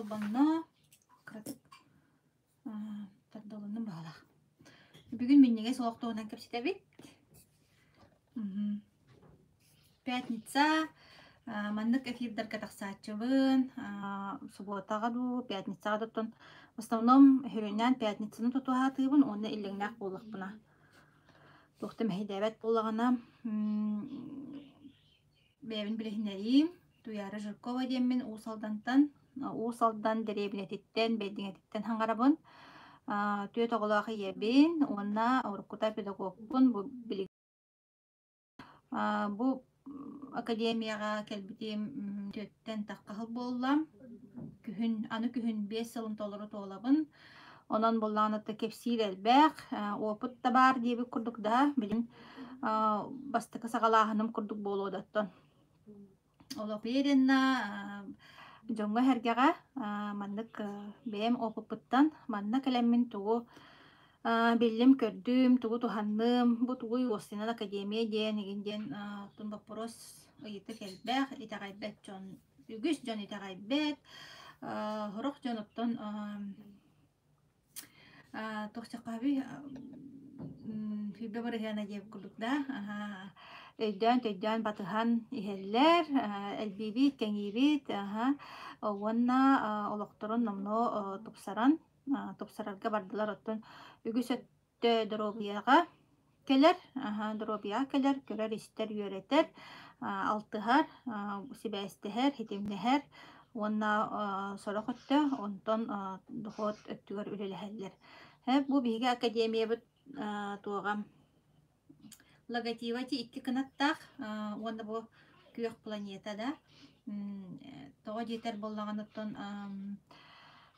Холбонно. Кыратык тардылынным баҕалаах. Бүгүн минньигэс олох туһунан кэпсэтэбит. Пятница маннык эфирдарга тахсааччыбын. Субуотаҕа дуу, пятницаҕа да оттон в основном сүрүннээн пятницаны тутуһаатыыбын уонна иллэҥнээх буоллахпына. Туох да мэһэйдээбэт буоллаҕына Бэйэбин билиһиннэриим. Туйаара Жиркова диэммин Уус Алдантан, Уус Алдан дэриэбинэтиттэн, Бэйдиҥэтиттэн хаҥарабын. Түөрт оҕолоох ийэбин уонна уруккута педагогпун. Бу билигин бу академияҕа кэлбитим түөртэн тахха сыл буолла. Күһүн, аны күһүн 5 сылын толору туолабын. Онон буллаҕына кэпсиир элбэх, опыт да баар диэбит курдук да, билин бастакы саҕалааһыным курдук буолуо да оттон. Олох уверенно дьоҥҥо-сэргэҕэ маннык бэйэм опыппыттан манна кэлэммин тугу биллим-көрдүм, тугу туһанным, бу тугуй уоссайынан академия диэн игин диэн оттон боппуруос ыйытык элбэх, итэҕэйбэт дьон үгүс дьон итэҕэйбэт, сорох дьон оттон туох диэххэ сүүрбэ бырыһыана диэбит курдук да өйдөөн-төйдөөн батыһан иһэллэр, элбиибит, кэҥиибит уонна олохторун номнуо тупсаран тупсарарга бардылар. Оттон үгүс өттө доруобуйаҕа кэлэр, доруобуйаҕа кэлэр, көрөр-истэр, үөрэтэр, алтыһар, сибээстэһэр, ситимнэһэр уонна сорох өттө онтон дохуот өттүгэр үлэлэһэллэр. Бу биһиги академиябыт туоҕа логотиба ити икки кынаттаах уонна бу күөх планета да тоҕо диэтэр буоллаҕына оттон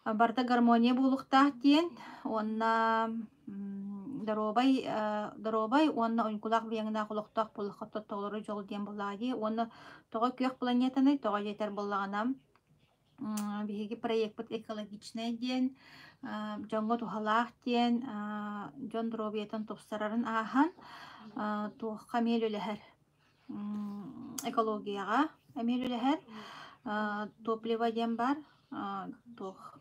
барыта гармония буолуохтаах диэн уонна доруобай доруобай уонна уйгулаах быйаҥнаах олохтоох буоллахха толору дьол диэн буоллаҕа дии уонна тоҕо күөх планетаный тоҕо диэтэр буоллаҕына биһиги проекпыт экологичнай диэн дьоҥҥо туһалаах диэн дьон доруобуйатын тупсарарын ааһан туохха эмиэ үлэлэһэр экологияҕа эмиэ үлэлэһэр топливо диэн баар туох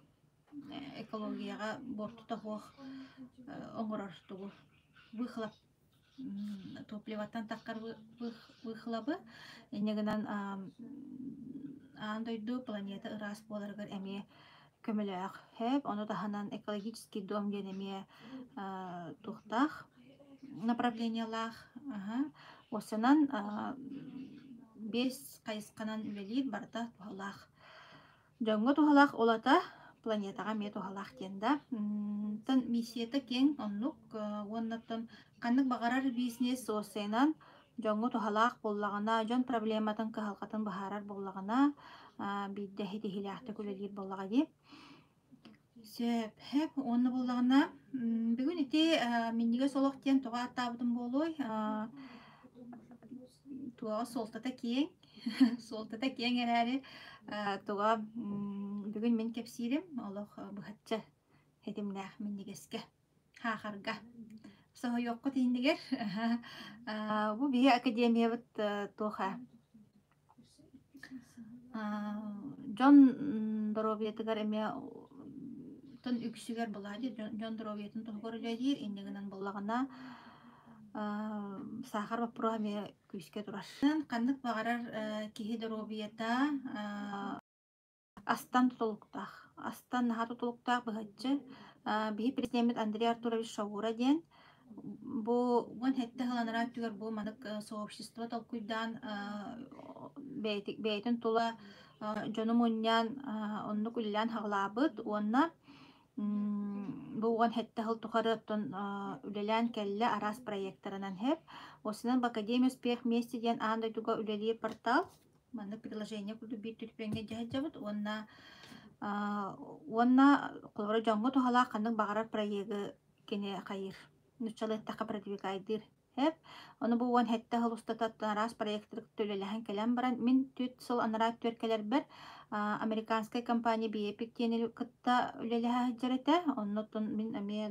экологияҕа буортута суох оҥорор тугу выхлоп топливоттан таххар выхлобы инньэ гынан аан дойду планета ыраас буоларыгар эмиэ көмөлөөх сөп ону таһынан экологический дом диэн эмиэ туохтаах направлениелаах уопсайынан биэс хайысханан үлэлиир барыта туһалаах. Дьоҥҥо туһалаах ол ата планетаҕа эмиэ туһалаах диэн да. Оттон миссията киэҥ оннук уонна оттон ханнык баҕарар бизнес уопсайынан дьоҥҥо туһалаах буоллаҕына, дьон проблематын, кыһалҕатын быһаарар буоллаҕына, биирдэ ситиһиилээхтик үлэлиир буоллаҕа дии. Сөп, сөп. Уонна буоллаҕына, бүгүн ити минньигэс олох диэн тоҕо ааттаабытым буолуой? Туоҕа суолтата киэҥ, суолтата киэҥ эрээри, туга бүгүн мин кэпсиирим олох быһаччы ситимнээх минньигэскэ, хаахарга. Соһуйуоххут иннигэр бу биһи академиябыт туох ээ Дьон доруобуйатыгар эмиэ тон үксүгэр былаадьы дьон доруобуйатын туһугар үлэлиир, инньэ гынан буоллаҕына саахар боппуруоһа эмиэ күүскэ турар. Ханнык баҕарар киһи доруобуйата Астан тутулуктаах. Астан наһаа тутулуктаах быһаччы. Биһи президеммит Андрей Артурович Шаура диэн бу 17 сыл анараа өттүгэр бу маннык сообщество толкуйдаан бэйэтин тула дьону мунньан оннук үлэлээн хаҕылаабыт уонна бу 17 сыл тухары оттон үлэлээн кэллэ араас проектарынан һэп. Осынан в Академия успех вместе диэн аан дойдуга үлэлиир портал. Маннык предложение курдук биир түрпэҥҥэ дьаһайдьабыт уонна уонна холобура дьоҥҥо туһалаах ханнык баҕарар проегы кини хайыыр нуччалыы эттэххэ продвигайдыыр эп ону бу 17 сыл устата араас проектары кытта үлэлэһэн кэлэн баран мин түөрт сыл анараа өттүгэр кэлэрбэр американскай компания Биэпик диэни кытта үлэлэһэ сылдьар этэ оннуттан мин эмиэ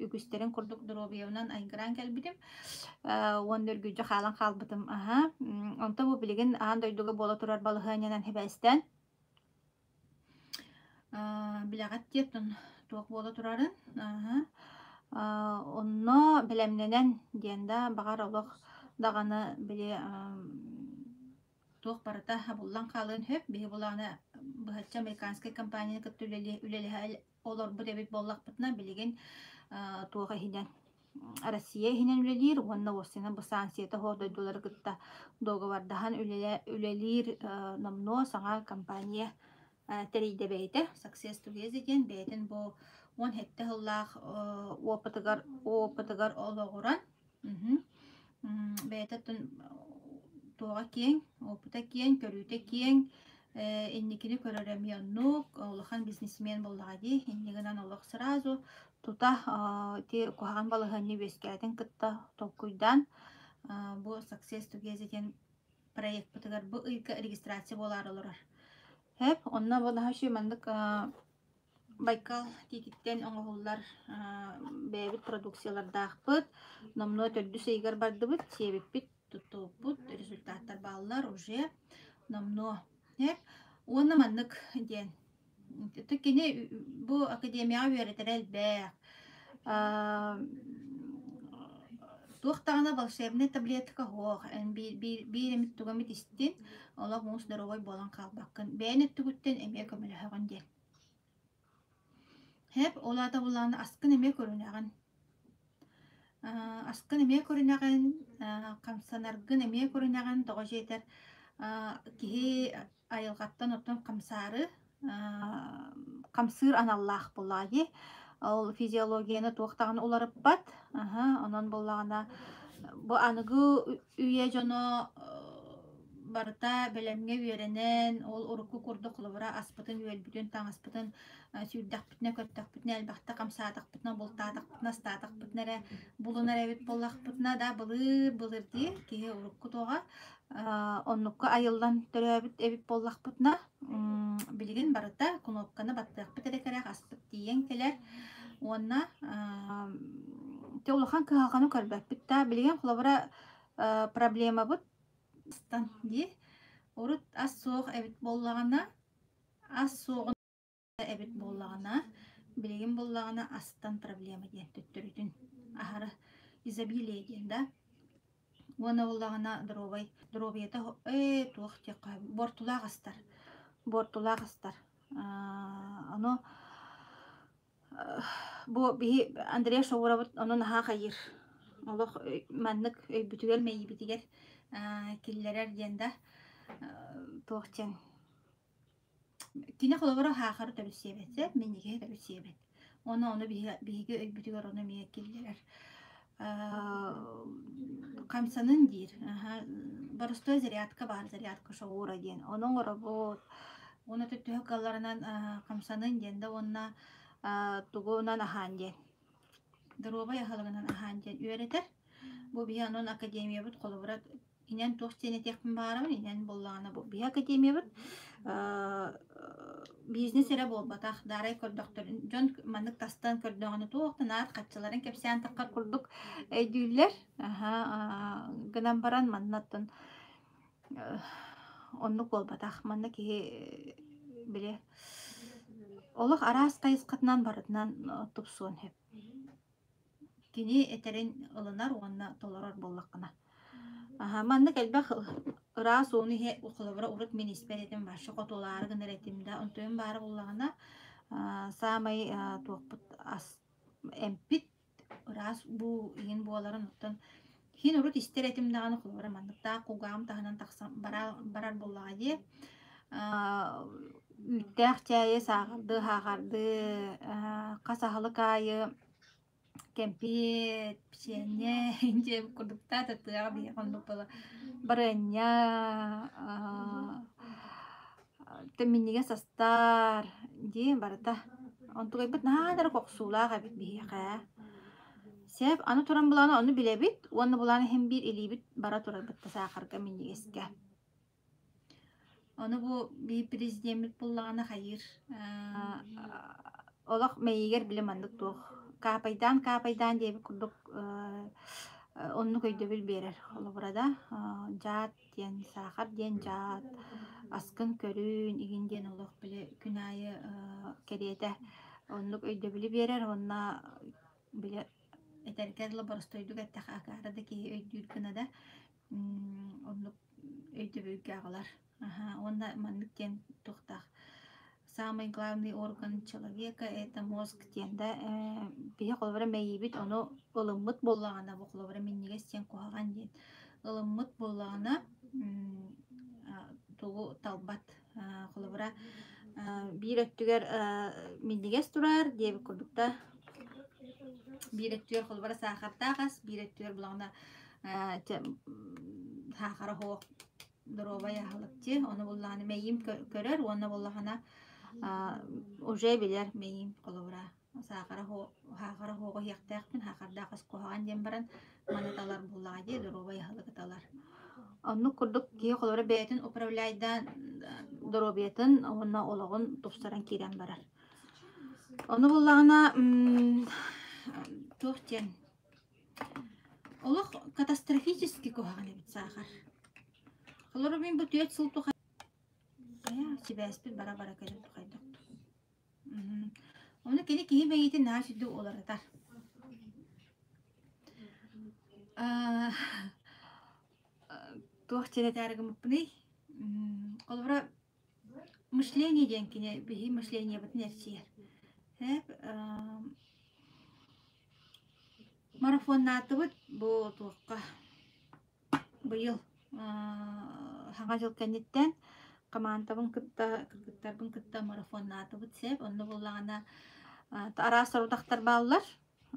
үгүстэрин курдук доруобуйабынан айгыраан кэлбитим уонна үргүдьү хаалан хаалбытым аһа. Онто бу билигин аан дойдуга буола турар балаһыанньанан сибээстээн. Билэҕит диэт туох буола турарын. Онно бэлэмнэнэн диэн да баҕар олох даҕаны били туох барыта хабыллан хаалыан сөп. Биһи булааны быһаччы американскай компанияны кытта үлэлэһэ олорбут эбит буоллахпытына билигин туох иһинэн Россия иһинэн үлэлиир уонна уопсайынан бу санкцията суох дойдулары кытта дуогабардаһан үлэлиир номнуо саҥа компания тэрийдэ бэйэтэ Success Together диэн бэйэтин бу 17 сыллаах опытыгар опытыгар олоҕуран бэйэтэ туоҕа киэҥ, опыта киэҥ, көрүүтэ киэҥ, инникини көрөр эмиэ оннук, улахан бизнесмен буоллаҕа дии, инньэ гынан олох сразу тута ити куһаҕан балаһыанньа үөскээтин кытта толкуйдаан бу Success Together диэн проекпытыгар бу ыйга регистрация буолаары олорор. Хэп, онно бу наһаа үчүгэй маннык Байкал тиититтэн оҥоһуллар бэйэбит продукциялардаахпыт. Номнуо төрдүс ыйыгар бардыбыт, сиэбиппит, туттубуппут, результаттар бааллар уже номнуо. Уонна маннык диэн. Кини бу академияҕа үөрэтэрэ элбэх. Туох даҕаны волшебнай таблетка суох. Эн биир эмит тугу эмит истин, олох муус здоровай буолан хаалбаккын. Бэйэн өттүгүттэн эмиэ көмөлөһөҕүн диэн. Һэп, ол аата булааны аскын эмиэ көрүнэҕин. Аскын эмиэ көрүнэҕин, хамсанаргын эмиэ көрүнэҕин, тоҕо дьиэтэр киһи айылҕаттан оттон хамсаары хамсыыр аналлаах буоллаҕа дии. Ол физиологияны туох даҕаны уларыппат. Аһа, онон буоллаҕына бу аныгы үйэ дьоно барыта бэлэмҥэ үөрэнэн, ол урукку курдук холобура аспытын-үөлбүтүн, таҥаспытын сүүрдэхпитинэ, көттөхпүтүнэ, элбэхтэ хамсаатахпытына, бултаатахпытына, астаатахпытына эрэ булунар эбит буоллахпытына да былыр-былыр дии киһи урукку туоҕа оннукка айыллан төрөөбүт эбит буоллахпытына билигин барыта кнопканы баттыахпыт эрэ кэрэх аспыт тиийэн кэлэр уонна те улахан кыһалҕаны көрбөппүт да билигин холобура проблемабыт дии урут ас суох эбит буоллаҕына ас суоҕун эбит буоллаҕына билигин буоллаҕына астан проблема диэн төттөрүтүн аһара изобилие диэн да уонна буоллаҕына доруобай доруобуйата ээ туох диэххэ буортулаах астар буортулаах астар ону бу биһи Андрей Шоуровыт ону наһаа хайыыр олох маннык өйбүтүгэр мэйиибитигэр киллэрэр диэн да туох диэн Кини холобура саахары төрүт сиэбэт сөп, минньигэһи төрүт сиэбэт. Уонна ону биһиги өйбүтүгэр ону эмиэ киллэрэр. Хамсанын диир. Боростуой зарядка баар, зарядка шоура диэн. Ону оҥоробут. Уонна төһө кыалларынан хамсанын диэн да уонна тугунан аһаан диэн. Доруобай аһылыгынан аһаан диэн үөрэтэр. Бу биһи онон академиябыт холобура Инэн туох диэн этиэхпин баҕарабын, инэн буоллаҕына бу биһи академиябыт бизнес эрэ буолбатах, даарай көрдөхтөрүн дьон маннык тастан көрдөҕүнэ туох да наар хаччыларын кэпсээн таххар курдук өйдүүллэр. Аһа гынан баран манна оттон оннук буолбатах. Манна киһи били олох араас хайысхатынан барытынан тупсуон сөп. Кини этэрин ылынар уонна толорор буоллаххына. Аһа, маннык элбэх ыраас ууну иһэ холобура урут мин испэт этим, вообще хотуолаары гынар этим да, онтуйум баара буоллаҕына, саамай туохпут ас эмпит ыраас бу иһин буоларын оттон иһин урут истэр этим даҕаны холобура манныктаах кулгааҕым таһынан тахсан барар буоллаҕа дии. Үүттээх чээйи сааҕырдыы сааҕырдыы хас аһылык аайы Кэмпиэт, печенье дьиэ курдуктаах тыаҕа биһиэхэ оннук буола барыанньа минньигэс астар дии барыта. Онтугайбыт наһаа да кохсуулаах эбит биһиэхэ. Сөп, аны туран булааны ону билэбит уонна булаан иһин биир илиибит бара турарбыт да саахарга минньигэскэ. Ону бу биир президеммит буллаҕына хайыыр олох мэйиигэр били маннык туох каапайдаан каапайдаан диэбит курдук Оннук өйдөбүл биэрэр. Холобура да, дьаат диэн, саахар диэн дьаат, аскын көрүүн игин диэн олох били күн аайы кэриэтэ оннук өйдөбүлү биэрэр уонна били этэргэ дылы боростуойдук эттэххэ акаары да киһи өйдүүр гына да оннук өйдөбүлгэ аҕалар. Аха, уонна маннык диэн туохтаах самый главный орган человека это мозг диэн да биһи холобура мэйиибит ону ылыммыт буоллаҕына бу холобура минньигэс диэн куһаҕан диэн ылыммыт буоллаҕына тугу талбат холобура биир өттүгэр минньигэс турар диэбит курдук да биир өттүгэр холобура саахардаах ас биир өттүгэр булаҕына саахара суох доруобай аһылык дии. Ону буллаҕына мэйиим көрөр уонна буоллаҕына уже билэр мэйиим холобура саахара саахара суоҕу иһиэхтээхпин, саахардаах ас куһаҕан диэн баран маны талар буоллаҕа дии, доруобай аһылыгы талар. Оннук курдук киһи холобура бэйэтин управляйдаан доруобуйатын уонна олоҕун тупсаран киирэн барар. Ону буллаҕына туох диэн олох катастрофически куһаҕан эбит саахар. Олору мин бу 4 сыл тухары сибээспит бара-бара кэлэн хайдах Ону кини киһи мэйиитин наһаа сүрдүк уларытар. Туох диэн этээри гыммыппыный? Холобура, мышление диэн кини биһи мышлениебытын эрчийэр. Эп марафоннаатыбыт бу туохха быйыл Саҥа дьыл кэнниттэн хамаандабын кытта, кыргыттарбын кытта марафоннаатыбыт сөп. Онно буоллаҕына араас сорудахтар бааллар.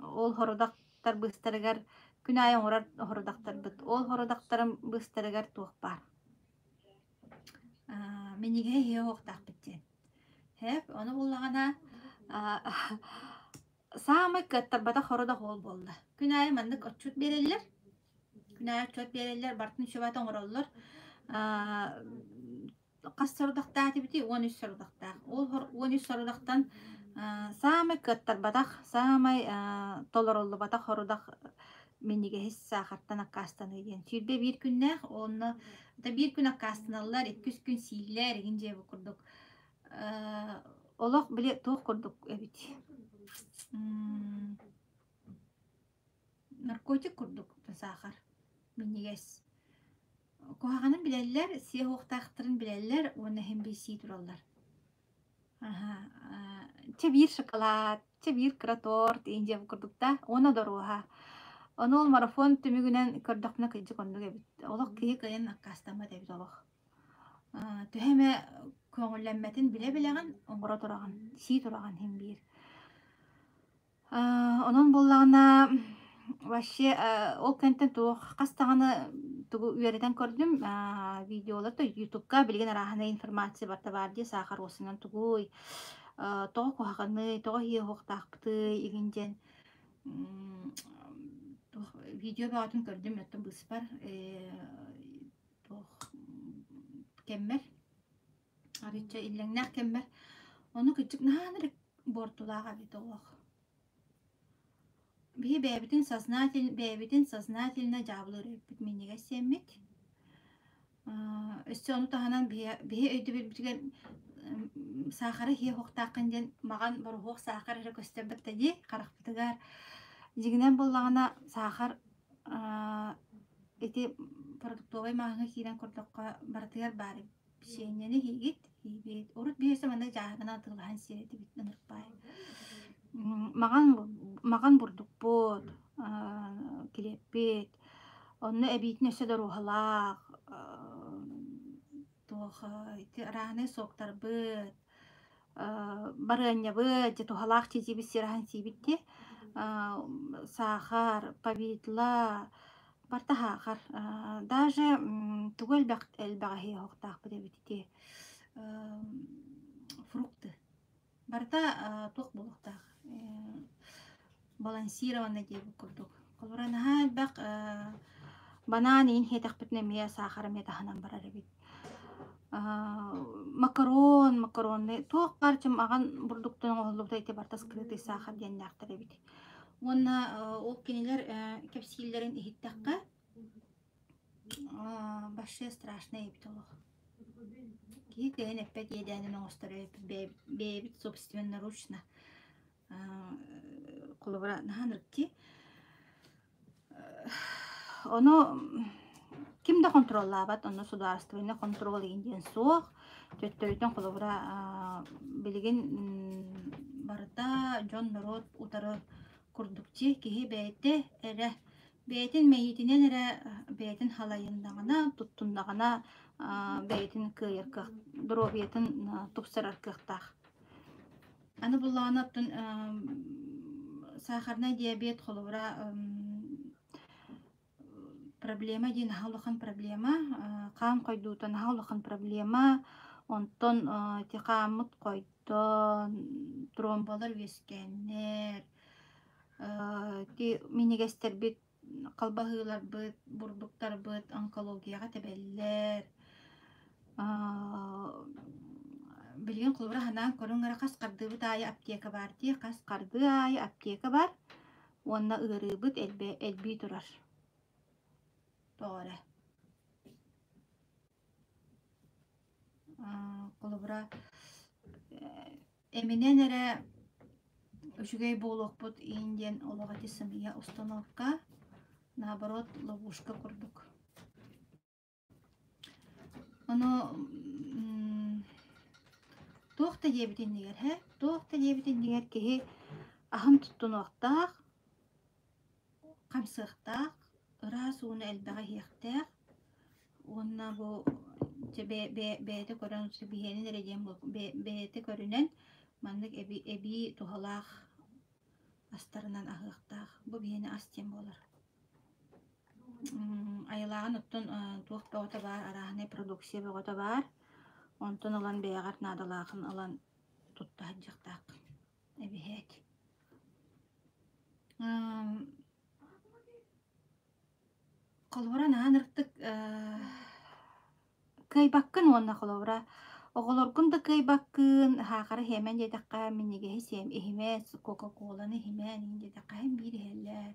Ол сорудахтар быыстарыгар күн аайы оҥорор сорудахтарбыт. Ол сорудахтарым быыстарыгар туох баар? Минньигэһи иһиэ уохтаахпыт диэн. Сөп. Ону буоллаҕына саамай кыаттарбатах сорудах ол буолла. Күн аайы маннык отчут биэрэллэр. Күн аайы отчуот биэрэллэр, барытын үчүгэйдик оҥороллор. Хас сорудахтаах этибитий? 13 сорудахтаах. Ол 13 сорудахтан саамай кыаттарбатах, саамай толоруллубатах сорудах минньигэһи саахартан аккаастаныы диэн. 21 күннээх, онно биир күн аккаастаналлар, иккис күн сииллэр, игин дьиэ бу курдук. Олох били туох курдук эбит. Наркотик курдук саахар, минньигэс. Куһаҕанын билэллэр, сиэ уохтаахтарын билэллэр уонна иһин биир сии тураллар. Аһа, чэ биир шоколад, чэ биир кыра торт индия курдук да уонна доруоһа. Ону ол марафон түмүгүнэн көрдөхпүнэ кырдьык оннук эбит. Олох киһи кыайан аккаастаммат эбит олох. Төһө эмэ көҥүллэммэтин билэ-билэҕин оҥоро тураҕын, сии тураҕын иһин биир. Онон буоллаҕына вообще ол кэнниттэн туох хас даҕаны тугу үөрэтэн көрдүм видеолар да ютубка билигин арааһынай информация барыта баар дии саахар уосунан тугуй тоҕо куһаҕаный тоҕо иһиэ уһуохтаахпытый игин диэн туох видео бөҕөтүн көрдүм оттон быыспар туох кэммэр арыычча иллэҥнээх кэммэр ону кырдьык наһаа эрэ буортулаах эбит олох. Биһи бэйэбитин сознатель бэйэбитин сознательно дьаабылыыр эбиппит минньигэс сиэммит. Өссө ону таһынан биһи өйдөбүлбүтүгэр саахары иһиэ уохтааххын диэн маҕан боруһуок саахар эрэ көстөрбөт да дии харахпытыгар. Дьиҥинэн буоллаҕына саахар ити продуктовай маҕаһыыҥҥа киирэн көрдөххө барытыгар баар эбит. Печеньени иһиигит, иһиибит. Урут биһиэхэ маннык дьааһыгынан атыылаһан сиэр этибит ынырыкпаай. Маҕан маҕан бурдукпут, килиэппит, онно эбиитин өссө доруоһалаах, туох ити арааһынай соктарбыт, барыанньабыт, дьэ туһалаах чэчиибит сир аһын сиибит дии. Саахар, повидло, барыта саахар. Даже тугу элбэх элбэҕи иһиэхтаахпыт эбит ити фрукты. Барыта туох буолуохтаах балансированно диэбит курдук. Холобура наһаа элбэх банан иин иһиэтэхпитинэ эмиэ саахар эмиэ таһынан барар эбит. Макарон, макароннай туох баар чым аҕан бурдуктан оҥоһуллубута ити барыта скрытый саахар диэннээхтэр эбит. Уонна ол кинилэр кэпсииллэрин иһиттэххэ, вообще страшно эбит олох. Киһи кыайан эппэт иэдээнин оҥостор эбит бэйэбит собственноручно. Холобура, наһаа ынырык Ону ким да хонтуруоллаабат, онно судаарыстыбаннай хонтуруол игин диэн суох. Төттөрүтүн холобура билигин барыта дьон-норуот утары курдук дии киһи бэйэтэ эрэ бэйэтин мэйиитинэн эрэ бэйэтин халайыннаҕына, туттуннаҕына бэйэтин кыайар кыах доруобуйатын тупсарар кыахтаах. Аны буллаҕына оттон сахарнай диабет холобура проблема диэн наһаа улахан проблема, хаан хойдуута наһаа улахан проблема, онтон ити хааммыт хойдон, тромбалар үөскээннэр, ити минньигэстэрбит халбаһыыларбыт, бурдуктарбыт онкологияҕа тэбэллэр. Билигин холобура санаан көрүҥ эрэ хас хардыыбыт аайы аптека баар дии, хас хардыы аайы аптека баар уонна ыарыыбыт элбии турар. Тоҕо эрэ. Холобура эминэн эрэ үчүгэй буолуохпут иин диэн олох ити сымыйа установка, наоборот ловушка курдук. Ону туох да диэбит иннигэр һэ, туох да диэбит иннигэр киһи аһын туттунуохтаах, хамсыахтаах, ыраас ууну элбэҕи иһиэхтээх уонна бу дьэ бэйэтэ көрөн биһиэнин эрэ диэн бэйэтэ көрүнэн маннык эбии туһалаах астарынан аһыахтаах. Бу биһиэнэ ас диэн буолар. Айылааҕын оттон туох бөҕөтө баар, арааһынай продукция бөҕөтө баар. Онтон ылан бэйэҕэр наадалаахын ылан тутта сылдьыахтааххын эбиһээт. Холобура наһаа ынырыктык кыайбаккын уонна холобура оҕолоргун да кыайбаккын, саахары иһиэмэн диэтэххэ минньигэһи сиэм иһимэ, кока-коланы иһимэ эҥин диэтэххэ иһин биир иһэллэр,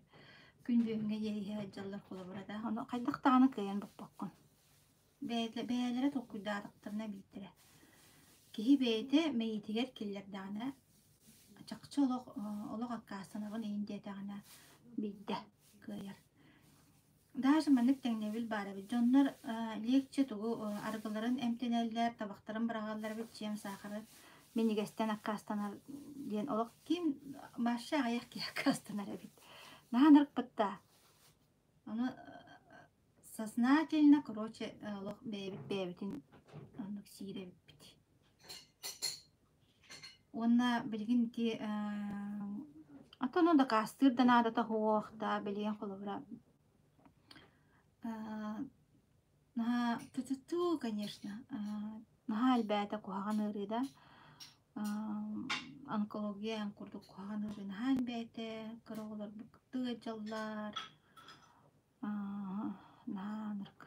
күн бүгүҥҥэ диэри иһэ сылдьаллар холобура да, ону хайдах даҕаны кыайан боппоккун. Бэйэлэрэ толкуйдаатахтарына биирдэрэ. Киһи бэйэтэ мэйиитигэр киллэрдэҕинэ, чахчы олох олох аккаастанабын иһин диэтэҕинэ биирдэ кыайар. Даже маннык тэҥнэбил баар эбит. Дьоннор легче тугу арыгыларын эмтэнэллэр, табахтарын быраҕаллар эбит, чиэм саахары минньигэстэн аккаастанар диэн олох ким вообще аҕыйах киһи аккаастанар эбит. Наһаа ынырыкпыт да. Ону сознательно, короче, олох бэйэбит бэйэбитин оннук сиир эбиппит. Уонна билигин ити оттон ону дакаастыыр да наадата суох да билигин холобура наһаа ту конечно наһаа элбээтэ куһаҕан ыарыы да онкология курдук куһаҕан ыарыы наһаа элбээтэ кыра оҕолорбут ыалдьаллар наһаа ынырык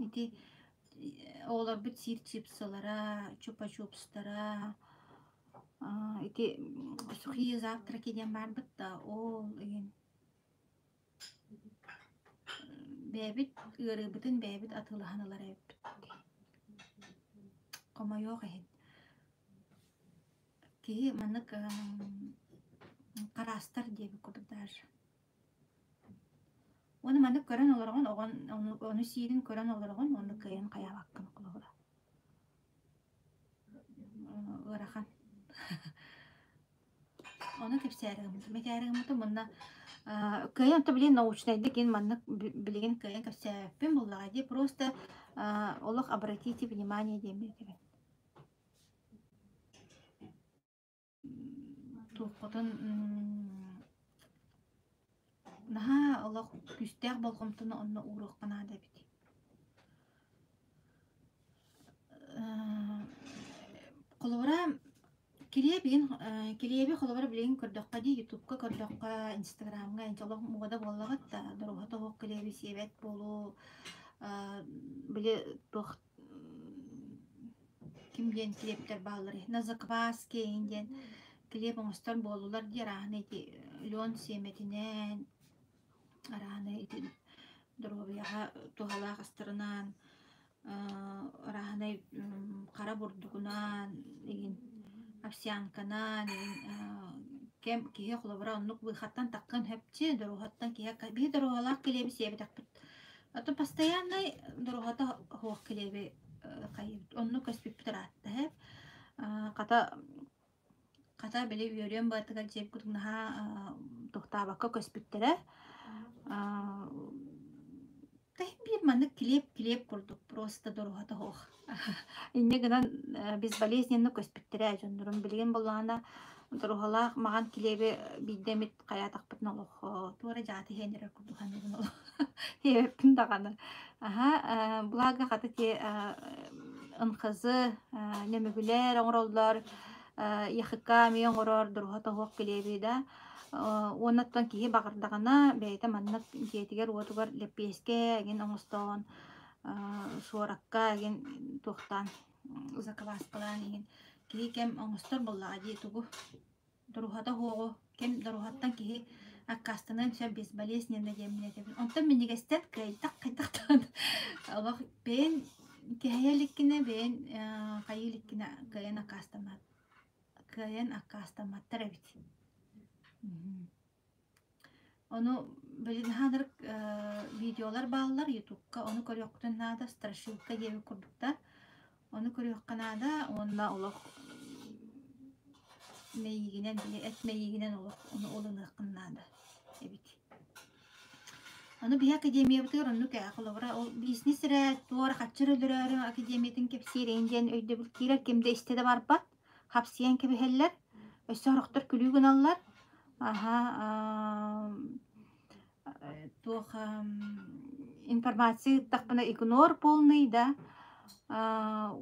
Ити оҕолорбут сиир чипсылара, чупа-чупстара, ити сухие завтраки диэн баарбыт да, ол игин бэйэбит ыарыыбытын бэйэбит атыылаһан ылар эбиппит. Хомойуох иһин. Киһи маннык хараастар диэбит курдук даже. Уонна маннык көрөн олороҕун, оҕон ону сиирин көрөн олороҕун уонна кыайан хайаабаккын холобура. Ыарахан. Ону кэпсээри гыммытым, этээри гыммытым уонна кыайан то билигин научнайдык ин маннык билигин кыайан кэпсээбэппин буоллаҕа дии просто олох обратите внимание диэммин этэбин. Туоххутун наһаа олох күүстээх болҕомтону онно ууруохха наада эбит. Холобура, килиэп игин килиэби холобура билигин көрдөххө дии, ютубка көрдөххө, инстаграмҥа инчэ олох муода буоллаҕыт да, доруоһа тоһуох килиэби сиэбэт буолуу, били туох ким диэн килиэптэр баалларый, на закваске иһин диэн. Килиэп оҥостор буоллулар дии арааһынай ити лүөн сиэмэтинэн, арааһынай ити доруобуйаҕа туһалаах астарынан, арааһынай хара бурдугунан игин овсянканан игин кэм киһи холобура оннук быыхаттан таххын сөпчү доруоһаттан киһи биһи доруоһалаах килиэби сиэбэтэхпит. А то постояннай доруоһата суох килиэби хайыыбыт оннук көспүппүт ыраатта сөп. Хата Хата били үөрүөм быатыгар дьиэм курдук наһаа тохтообокко көспүттэрэ. Биир маннык килиэп-килиэп курдук просто доруоһата суох. Инньэ гынан безболезненно көспүттэрэ дьоннорум. Билигин буоллаҕына доруоһалаах маҕан килиэби биирдэ эмит хайаатахпытына олох туора дьааты иһэн эрэр курдук саныыбын олох. Иэбэппин даҕаны. Аһа, благо хата ти НХЗ нөмүгүлэр оҥороллор, ЯХК эмиэ оҥорор, доруоһа тоһуох килиэби да. Уонна оттон киһи баҕардаҕына бэйэтэ маннык дьиэтигэр-уотугар лэппиэскэ эҥин оҥостоон, суоракка эҥин туохтаан закваскалаан эҥин киһи кэм оҥостор буоллаҕа дии тугу Доруһата уһуоҕу кэм доруһаттан киһи аккаастаныан сөп безболезненно диэммин этэбин. Онтон минньигэстэн кыайдах хайдах даҕаны олох бэйэн кэһэйэ иликкинэ бэйэн хайыы иликкинэ кыайан аккаастаммат кыайан аккаастамматтар эбит. Ону билигин хаанырык видеолар бааллар ютубка ону көрүөххүтүн наада страшилка диэбит курдуктар. Ону көрүөххэ наада уонна олох мэйиигинэн били эт мэйиигинэн олох ону ылыныаххын наада эбит. Ону биһи академиябытыгар оннук ээ холобура ол бизнес эрэ туора харчы өлөрөөрү академиятын кэпсиир эҥин диэн өйдөбүл киирэр ким да истэ да барбат хапсыйан кэбиһэллэр өссө сорохтор күлүү гыналлар аһа туох информация ыыттахпына игнор полный да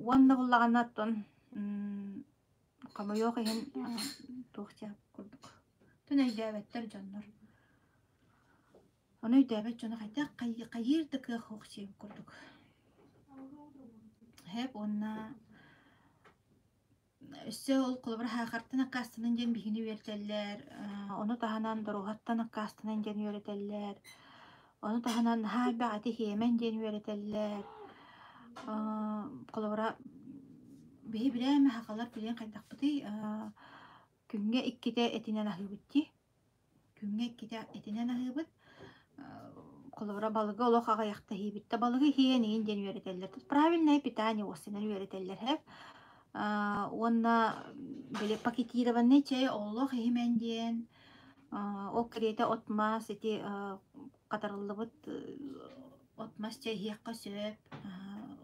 уонна буллаҕына оттон хомойуох иһин туох диэх курдук тун өйдөөбөттөр дьоннор ону өйдөөбөт дьону хайдах хайыыр да кыах суох диэн курдук хэп уонна Өссө ол холобура саахартан аккаастанан диэн биһигини үөрэтэллэр, ону таһынан доруоһаттан аккаастанан диэн үөрэтэллэр, ону таһынан наһаа элбэх эти сиэмэн диэн үөрэтэллэр. Холобура биһи билээмэ сахалар билиэн хайдахпытый күҥҥэ иккитэ этинэн аһыыбыт дии. Күҥҥэ иккитэ этинэн аһыыбыт. Холобура, балыгы олох аҕыйахта иһиибит да балыгы иһиэн иһин диэн үөрэтэллэр. Правильное питание уоссанан үөрэтэллэр һэп. Уонна били пакетированный чэй олох иһимэн диэн ол кэриэтэ от-мас ити хатарыллыбыт от-мас чэй иһиэххэ сөп.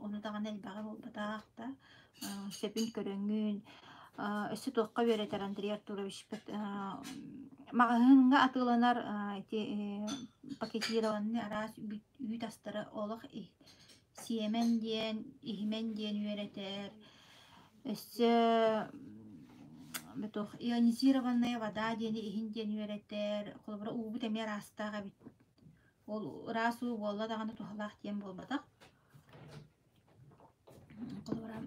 Ону даҕаны элбэҕи буолбатах да сөбүн көрөҥҥүн өссө туохха үөрэтэр Андрей Артуровичпыт маҕаһыыҥҥа атыыланар ити пакетированный араас үүт астары олох сиэмэн диэн иһимэн диэн үөрэтэр өссө туох ионизированная вода диэни иһин диэн үөрэтэр холобура уубут эмиэ араастаах эбит ол ыраас уу буолла даҕаны туһалаах диэн буолбатах Холобура,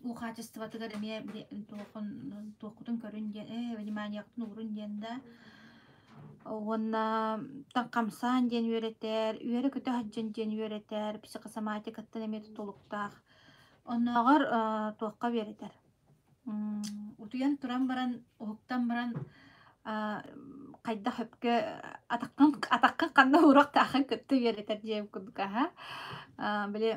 уу хаачыстыбатыгар эмиэ туоххутун көрүн диэн, вниманиеҕытын уурун диэн да уонна хамсаан диэн үөрэтэр, үөрэ-көтө сылдьын диэн үөрэтэр, психосоматикаттан эмиэ тутулуктаах. Оннооҕор туохха үөрэтэр Утуйан туран баран, уһуктан баран хайдах сөпкө атаххын атаххын ханна ууруохтааххын кытта үөрэтэр дьиэм курдук аһа. Били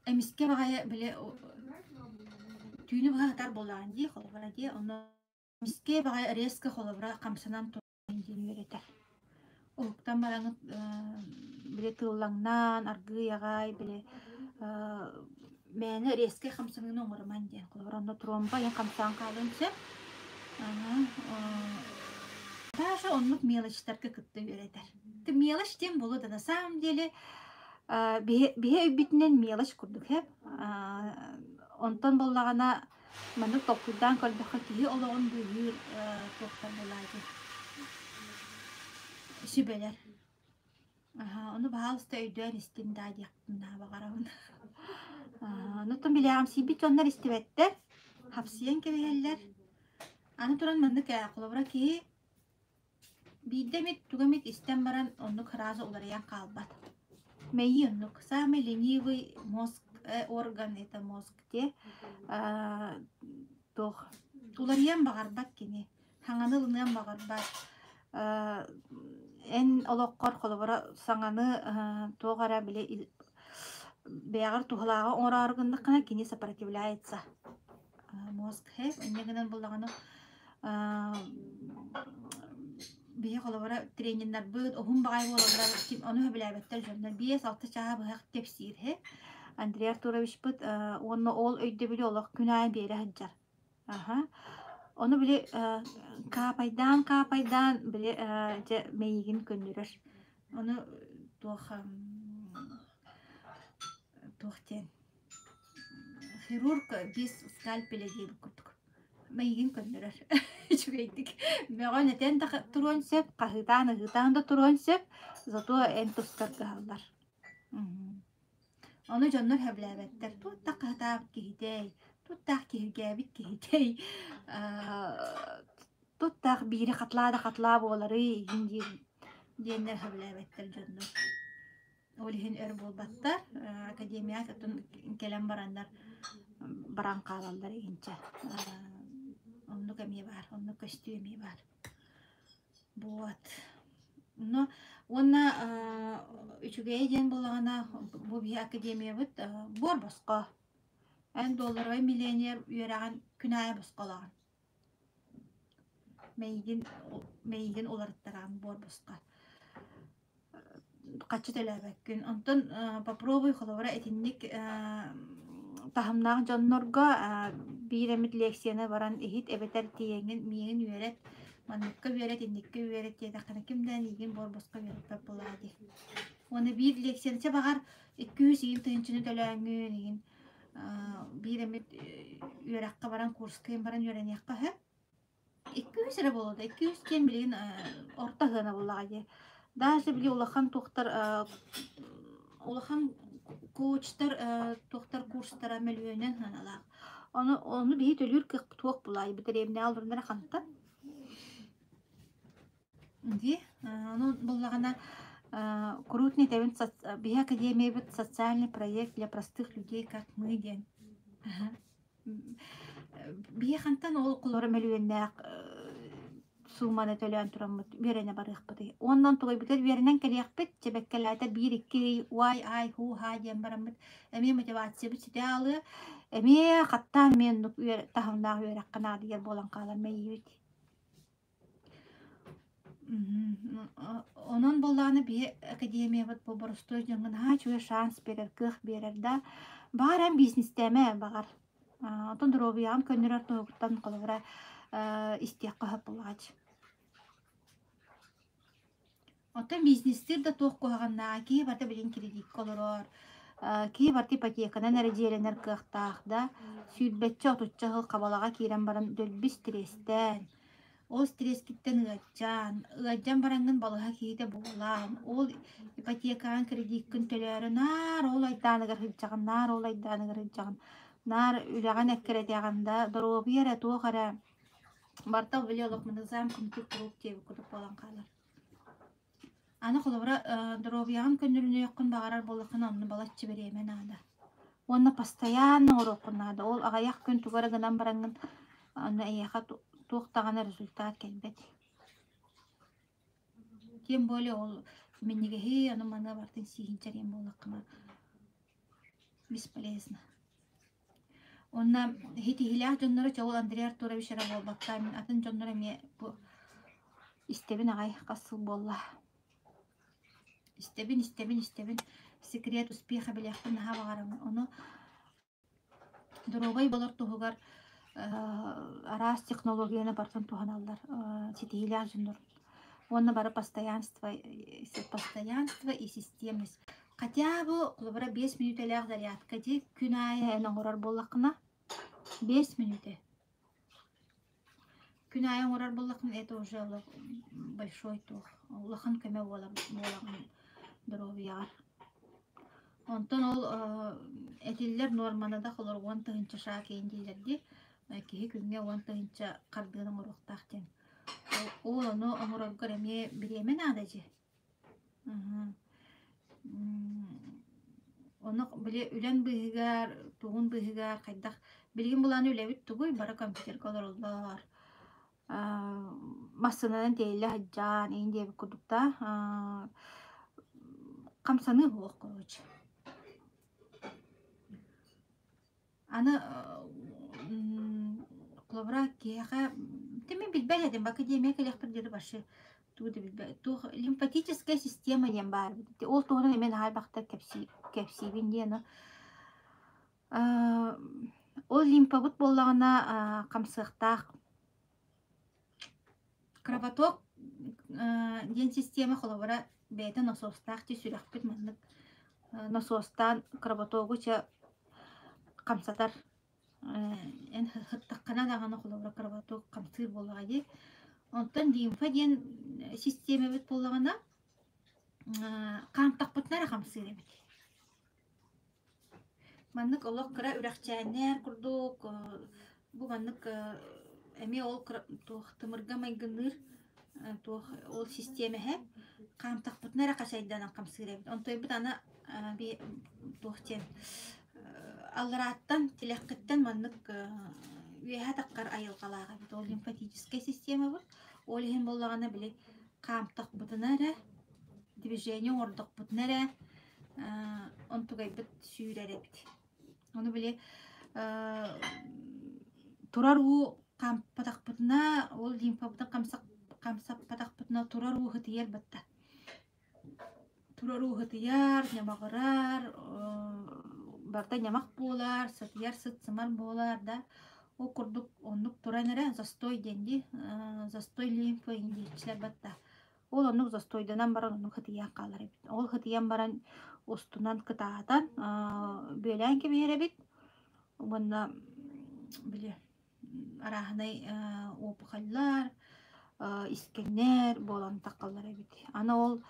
эмискэ баҕайы били түүнү быһа сытар буоллаҕын дии, холобура дии, онно эмискэ баҕайы резко холобура хамсанан диэн үөрэтэр. Уһуктан бараҥҥыт били тыыллаҥнаан, аргыый аҕай били мээнэ резкэй хамсаныыны оҥоруман диэн. Холобур, онно тромба ийэн хамсаан хаалыан сөп. Даже оннук мелочтарга кытта үөрэтэр. Ты мелочь диэн буолуо да на самом деле биһи өйбүтүнэн мелочь курдук һэп. Онтон буоллаҕына Маннык толкуйдаан көрдөххө киһи олоҕун быыһыыр туохтар буолааччы сүбэлэр. Ону баһаалыста өйдөөн истиҥ даа диэхпин наһаа баҕарабын. Онуттан билээҕимсийбит дьоннор истибэттэр. Хапсыйан кэбиһэллэр. Аны туран маннык ээ, холобура киһи биирдэ эмит тугу эмит истэн баран оннук сразу уларыйан хаалбат. Мэйии оннук. Самый ленивый мозг, орган это мозг диэ. Туох уларыйан баҕарбат кини. Саҥаны ылыныан баҕарбат. Эн олоххор холобура саҥаны туох эрэ били бэйэҕэр туһалааҕы оҥороору гыннаххына кини сопротивляется. Мозг инньэ гынан буллаҕына биһи холобура трениннарбыт уһун баҕайы буолаллар ону сөбүлээбэттэр дьоннор 5-6 чааһы быһа кэпсиир Андрей Артуровичпыт уонна ол өйдөбүлү олох күн аайы биэрэ сылдьар. Аха. Ону били каапайдаан каапайдаан били дьэ мэйиигин көннөрөр. Ону туох туох диэн хирург без скальпеля диэбит курдук мэйиигин көннөрөр үчүгэйдик мөҕөн этэн да туруон сөп, хаһыытаан ыһыытаан да туруон сөп, зато эн тустар кыһаллар. Ону дьоннор сөбүлээбэттэр. Туох хаһытаабыт киһитэй, туттаах киһиргээбит киһитэй, туттаах биири хатылаа да хатылаа буоларый игин диир диэннэр сөбүлээбэттэр дьоннор. Ол иһин өр буолбаттар, академияҕа оттон кэлэн бараннар баран хаалаллар игинчэ. Оннук эмиэ баар, оннук көстүү эмиэ баар. Вот. Но уонна үчүгэйэ диэн буоллаҕына, бу биһи академиябыт буор босхо. Эн долларовай миллионер үөрэҕин күн аайы босхо ылаҕын. Мэйигин мэйигин уларыттараҕын буор босхо. Хаччы төлөөбөккүн. Онтон попробуй холобура итинник таһымнаах дьоннорго биир эмит лекцияны баран иһит эбэтэр тиийэҥҥин миигин үөрэт, манныкка үөрэт, инниккэ үөрэт диэтэххинэ ким да эйигин буор-босхо үөрэппэт буолаа дии. Уонна биир лекцияны чэ баҕар 200 игин тыһыынчаны төлөөҥҥүн игин биир эмит үөрэххэ баран курска баран үөрэниэххэ сөп. 200 эрэ буолуо да 200 диэн билигин орто сыана буоллаҕа дии. Даже били улахан туохтар улахан коучтар туохтар курстара мөлүйүөнүнэн сыаналаах. Ону ону биһи төлүүр кыахпыт суох буолаа бэтэрээннээх олоруннара хантан. Дии ону буллаҕына куруутун этэбин биһи академиябыт социальный проект для простых людей как мы диэн. Биһи хантан ол холоро мөлүйүөннээх сууманы төлөөн тураммыт үөрэнэ барыахпытый. Уонна онтугайбытыгар үөрэнэн кэлиэхпит, чэбэккэлээтэ биир-икки ый уай ай һуу-һаа диэн бараммыт эмиэ мотивациябыт ситэ аалыа, эмиэ хаттаан эмиэ оннук таһымнаах үөрэххэ наадыйар буолан хаалар мэйиибит. Онон буоллаҕына биһи академиябыт бу боростуой дьоҥҥо наһаа үчүгэй шанс биэрэр, кыах биэрэр да. Баҕар эн бизнестээмэ баҕар. Оттон доруобуйаҕын көннөрөр туһугуттан холобура истиэххэ сөп буолааччы. Оттон бизнестиир да туох куһаҕаннааҕа киһи барыта билигин кредиккэ олорор, киһи барыта ипотеканан эрэ дьиэлэнэр кыахтаах да, сүүрбэччэ-отучча сыл хабалаҕа киирэн баран дөлбү стресстээн, ол стресскиттэн ыалдьан, ыалдьан бараҥҥын балыһа киһитэ буолан, ол ипотекаҕын кредиккин төлөөрү наар ол айдааныгар сылдьаҕын, наар ол айдааныгар сылдьаҕын, наар үлэҕин эккирэтэҕин да, доруобуйа эрэ туох эрэ барыта били олох замкнутый круг диэбит курдук буолан хаалар. Аны холобура доруобуйаҕын көннөрүнүөххүн баҕарар буоллаххына онно балачча бириэмэ наада. Уонна постоянно оҥоруоххун наада. Ол аҕыйах күн тугу эрэ гынан бараҥҥын онно эйиэхэ туох даҕаны результат кэлбэт. Тем более ол минньигэһи ону-маны барытын сииһин чэриэн буоллаххына бесполезно. Уонна ситиһиилээх дьоннору чэ ол Андрей Артурович эрэ буолбакка мин атын дьоннору эмиэ бу истэбин аҕай хас сыл буолла. Истэбин, истэбин, истэбин. Секрет успеха билиэхпин наһаа баҕарабын. Ону доруобай буолар туһугар араас технологияны барытын туһаналлар ситиһиилээх дьоннор. Уонна бары постоянство, постоянство и системность. Хотя бы холобура 5 мүнүүтэлээх зарядка дии күн аайы эн оҥорор буоллаххына 5 мүнүүтэ. Күн аайы оҥорор буоллаххына это уже большой туох улахан көмө буолаҕын доруобуйаҕар. Онтон ол этиллэр нуорманы да холобур 10 тыһыынча шаг иһин дииллэр дии. Киһи күҥҥэ 10 000 хардыыны оҥоруохтаах диэн. Ол ону оҥороргор эмиэ бириэмэ наада дии. Ону били үлэҥ быыһыгар, тугун быыһыгар хайдах билигин былааны үлэбит тугуй бары компьютерга олороллор. Массыынанан тиэйиллэ сылдьан иин диэбит курдук да хамсаныы суох короче. Аны холобура киһиэхэ мин билбэт этим академия кэлиэхпэр диэри вообще тугу да билбэт туох лимфатическая система диэн баар эбит ол туһунан эмиэ наһаа элбэхтик кэпсиибин диэн ол лимфабыт буоллаҕына хамсыахтаах. Кровоток диэн система холобура бэйэтэ носуостаах дии сүрэхпит маннык носуостаан кровотогу чэ хамсатар эн сыттаххына даҕаны холобура кровоток хамсыыр буоллаҕа дии. Онтон лимфа диэн систиэмэбит буоллаҕына хаамтахпытына эрэ хамсыыр эбит. Маннык олох кыра үрэхчээннэр курдук бу маннык эмиэ ол туох тымырга майгынныыр туох ол систиэмэһэ хаамтахпытына эрэ хачайданан хамсыыр эбит. Онтойбут аны туох диэн алларааттан тилэххиттэн маннык үөһэ таххар айылҕалаах эбит. Ол лимфатическай системабыт. Ол иһин буоллаҕына били хаамтахпытына эрэ движение оҥордохпутуна эрэ онтугайбыт сүүрэр эбит. Ону били турар уу хампатахпытына, ол лимфабытын хамсаппатахпытына турар уу ытыйар батта. Турар уу ытыйар, ньамаҕырар, барыта ньамах буолар, сытыйар сыт-сымар буолар да. Ол курдук оннук туран эрэ застой диэн дии, застой лимфа диэччилэр батта. Ол оннук застойданан баран оннук хытыйан хаалар эбит. Ол хытыйан баран устунан кытаатан бүөлээн кэбиһэр эбит уонна били арааһынай опухоллар, искэннэр буолан таххаллар эбит. Аны ол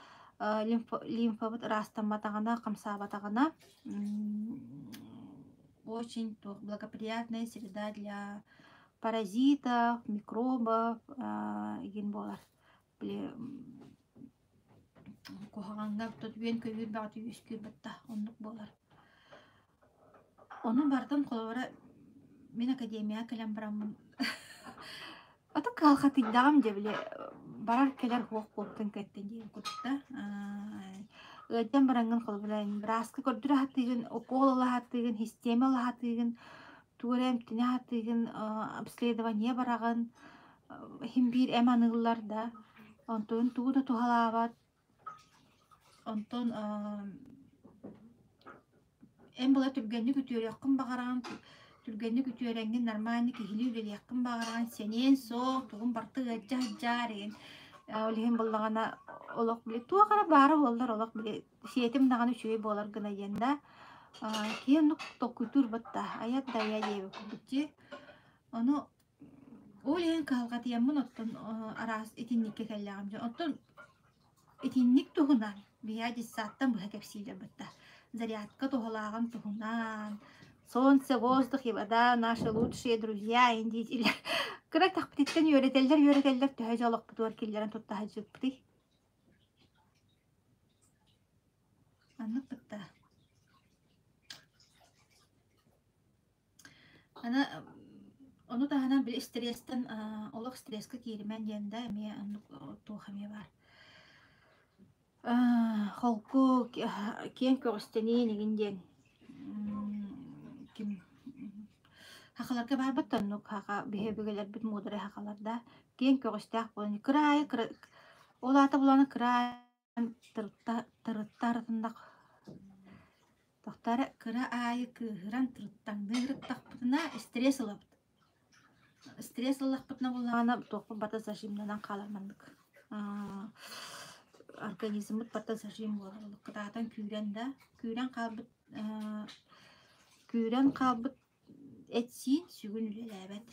лимфабыт ыраастамматаҕына, хамсаабатаҕына очень благоприятная среда для паразитов, микробов игин буолар. Били куһаҕаҥҥа үөн-көйүүр бөҕөтө үөскүүр батта оннук буолар. Ону бардым холобура мин академияҕа кэлэн бараммын ото кыһалҕатыйдаҕым дьэ били барар кэлэр суох буолтун кэттин диэн курдук да ыалдьан бараҥҥын холобура бырааска көрдөрө сатыыгын, укол ыла сатыыгын, систиэмэ ыла сатыыгын, тугу эрэ эмтэнэ сатыыгын, обследование бараҕын Иһин биир эм аныыллар да, онтон тугу да туһалаабат. Онтон эн була түргэнник үтүөрүөххүн баҕараҕын, түргэнник үтүөрэҥҥин нормальный киһилии үлэлиэххин баҕараҕын, сэниэн суох, тугун барыта ыалдьа сылдьаар игин. Ол иһин буоллаҕына олох били туох эрэ баара буоллар олох били сиэтим даҕаны үчүгэй буолар гына диэн да киһи оннук толкуйдуур батта айар да айа диэбит курдук дии. Ону Ол иһин кыһалҕатыйаммын оттон араас итинниккэ кэллэҕим дьон. Оттон итинник туһунан биһиэхэ детсадтан быһа кэпсииллэр батта. Зарядка туһалааҕын туһунан, солнце, воздух и вода наши лучшие друзья дииллэр. Кыра тахпытыттан үөрэтэллэр үөрэтэллэр төһө дьэ олохпутугар киллэрэн тутта сылдьыбыппытый? Оннук кытта. Аны ону таһынан били стресстэн олох стресскэ кииримэн диэн да эмиэ оннук туох эмиэ баар. Холку киэҥ көҕүстэниин игин диэн ким сахаларга баарбыт да оннук саха биһи өбүгэлэрбит муударай сахалар да киэҥ көҕүстээх буолан кыра аайы кыра ол аата буланы кыра тырытта арытыннах Тохтоо кыра аайы кыыһыран тырыттаҥныы ырыттахпытына стресс ылабыт. Стресс ыллахпытына буоллаҕына туохпут барыта зажимнанан хаалар маннык. Организммыт барыта зажим буолар. Кытаатан күүрэн да, күүрэн хаалбыт күүрэн хаалбыт эт-сиин сүгүн үлэлээбэт.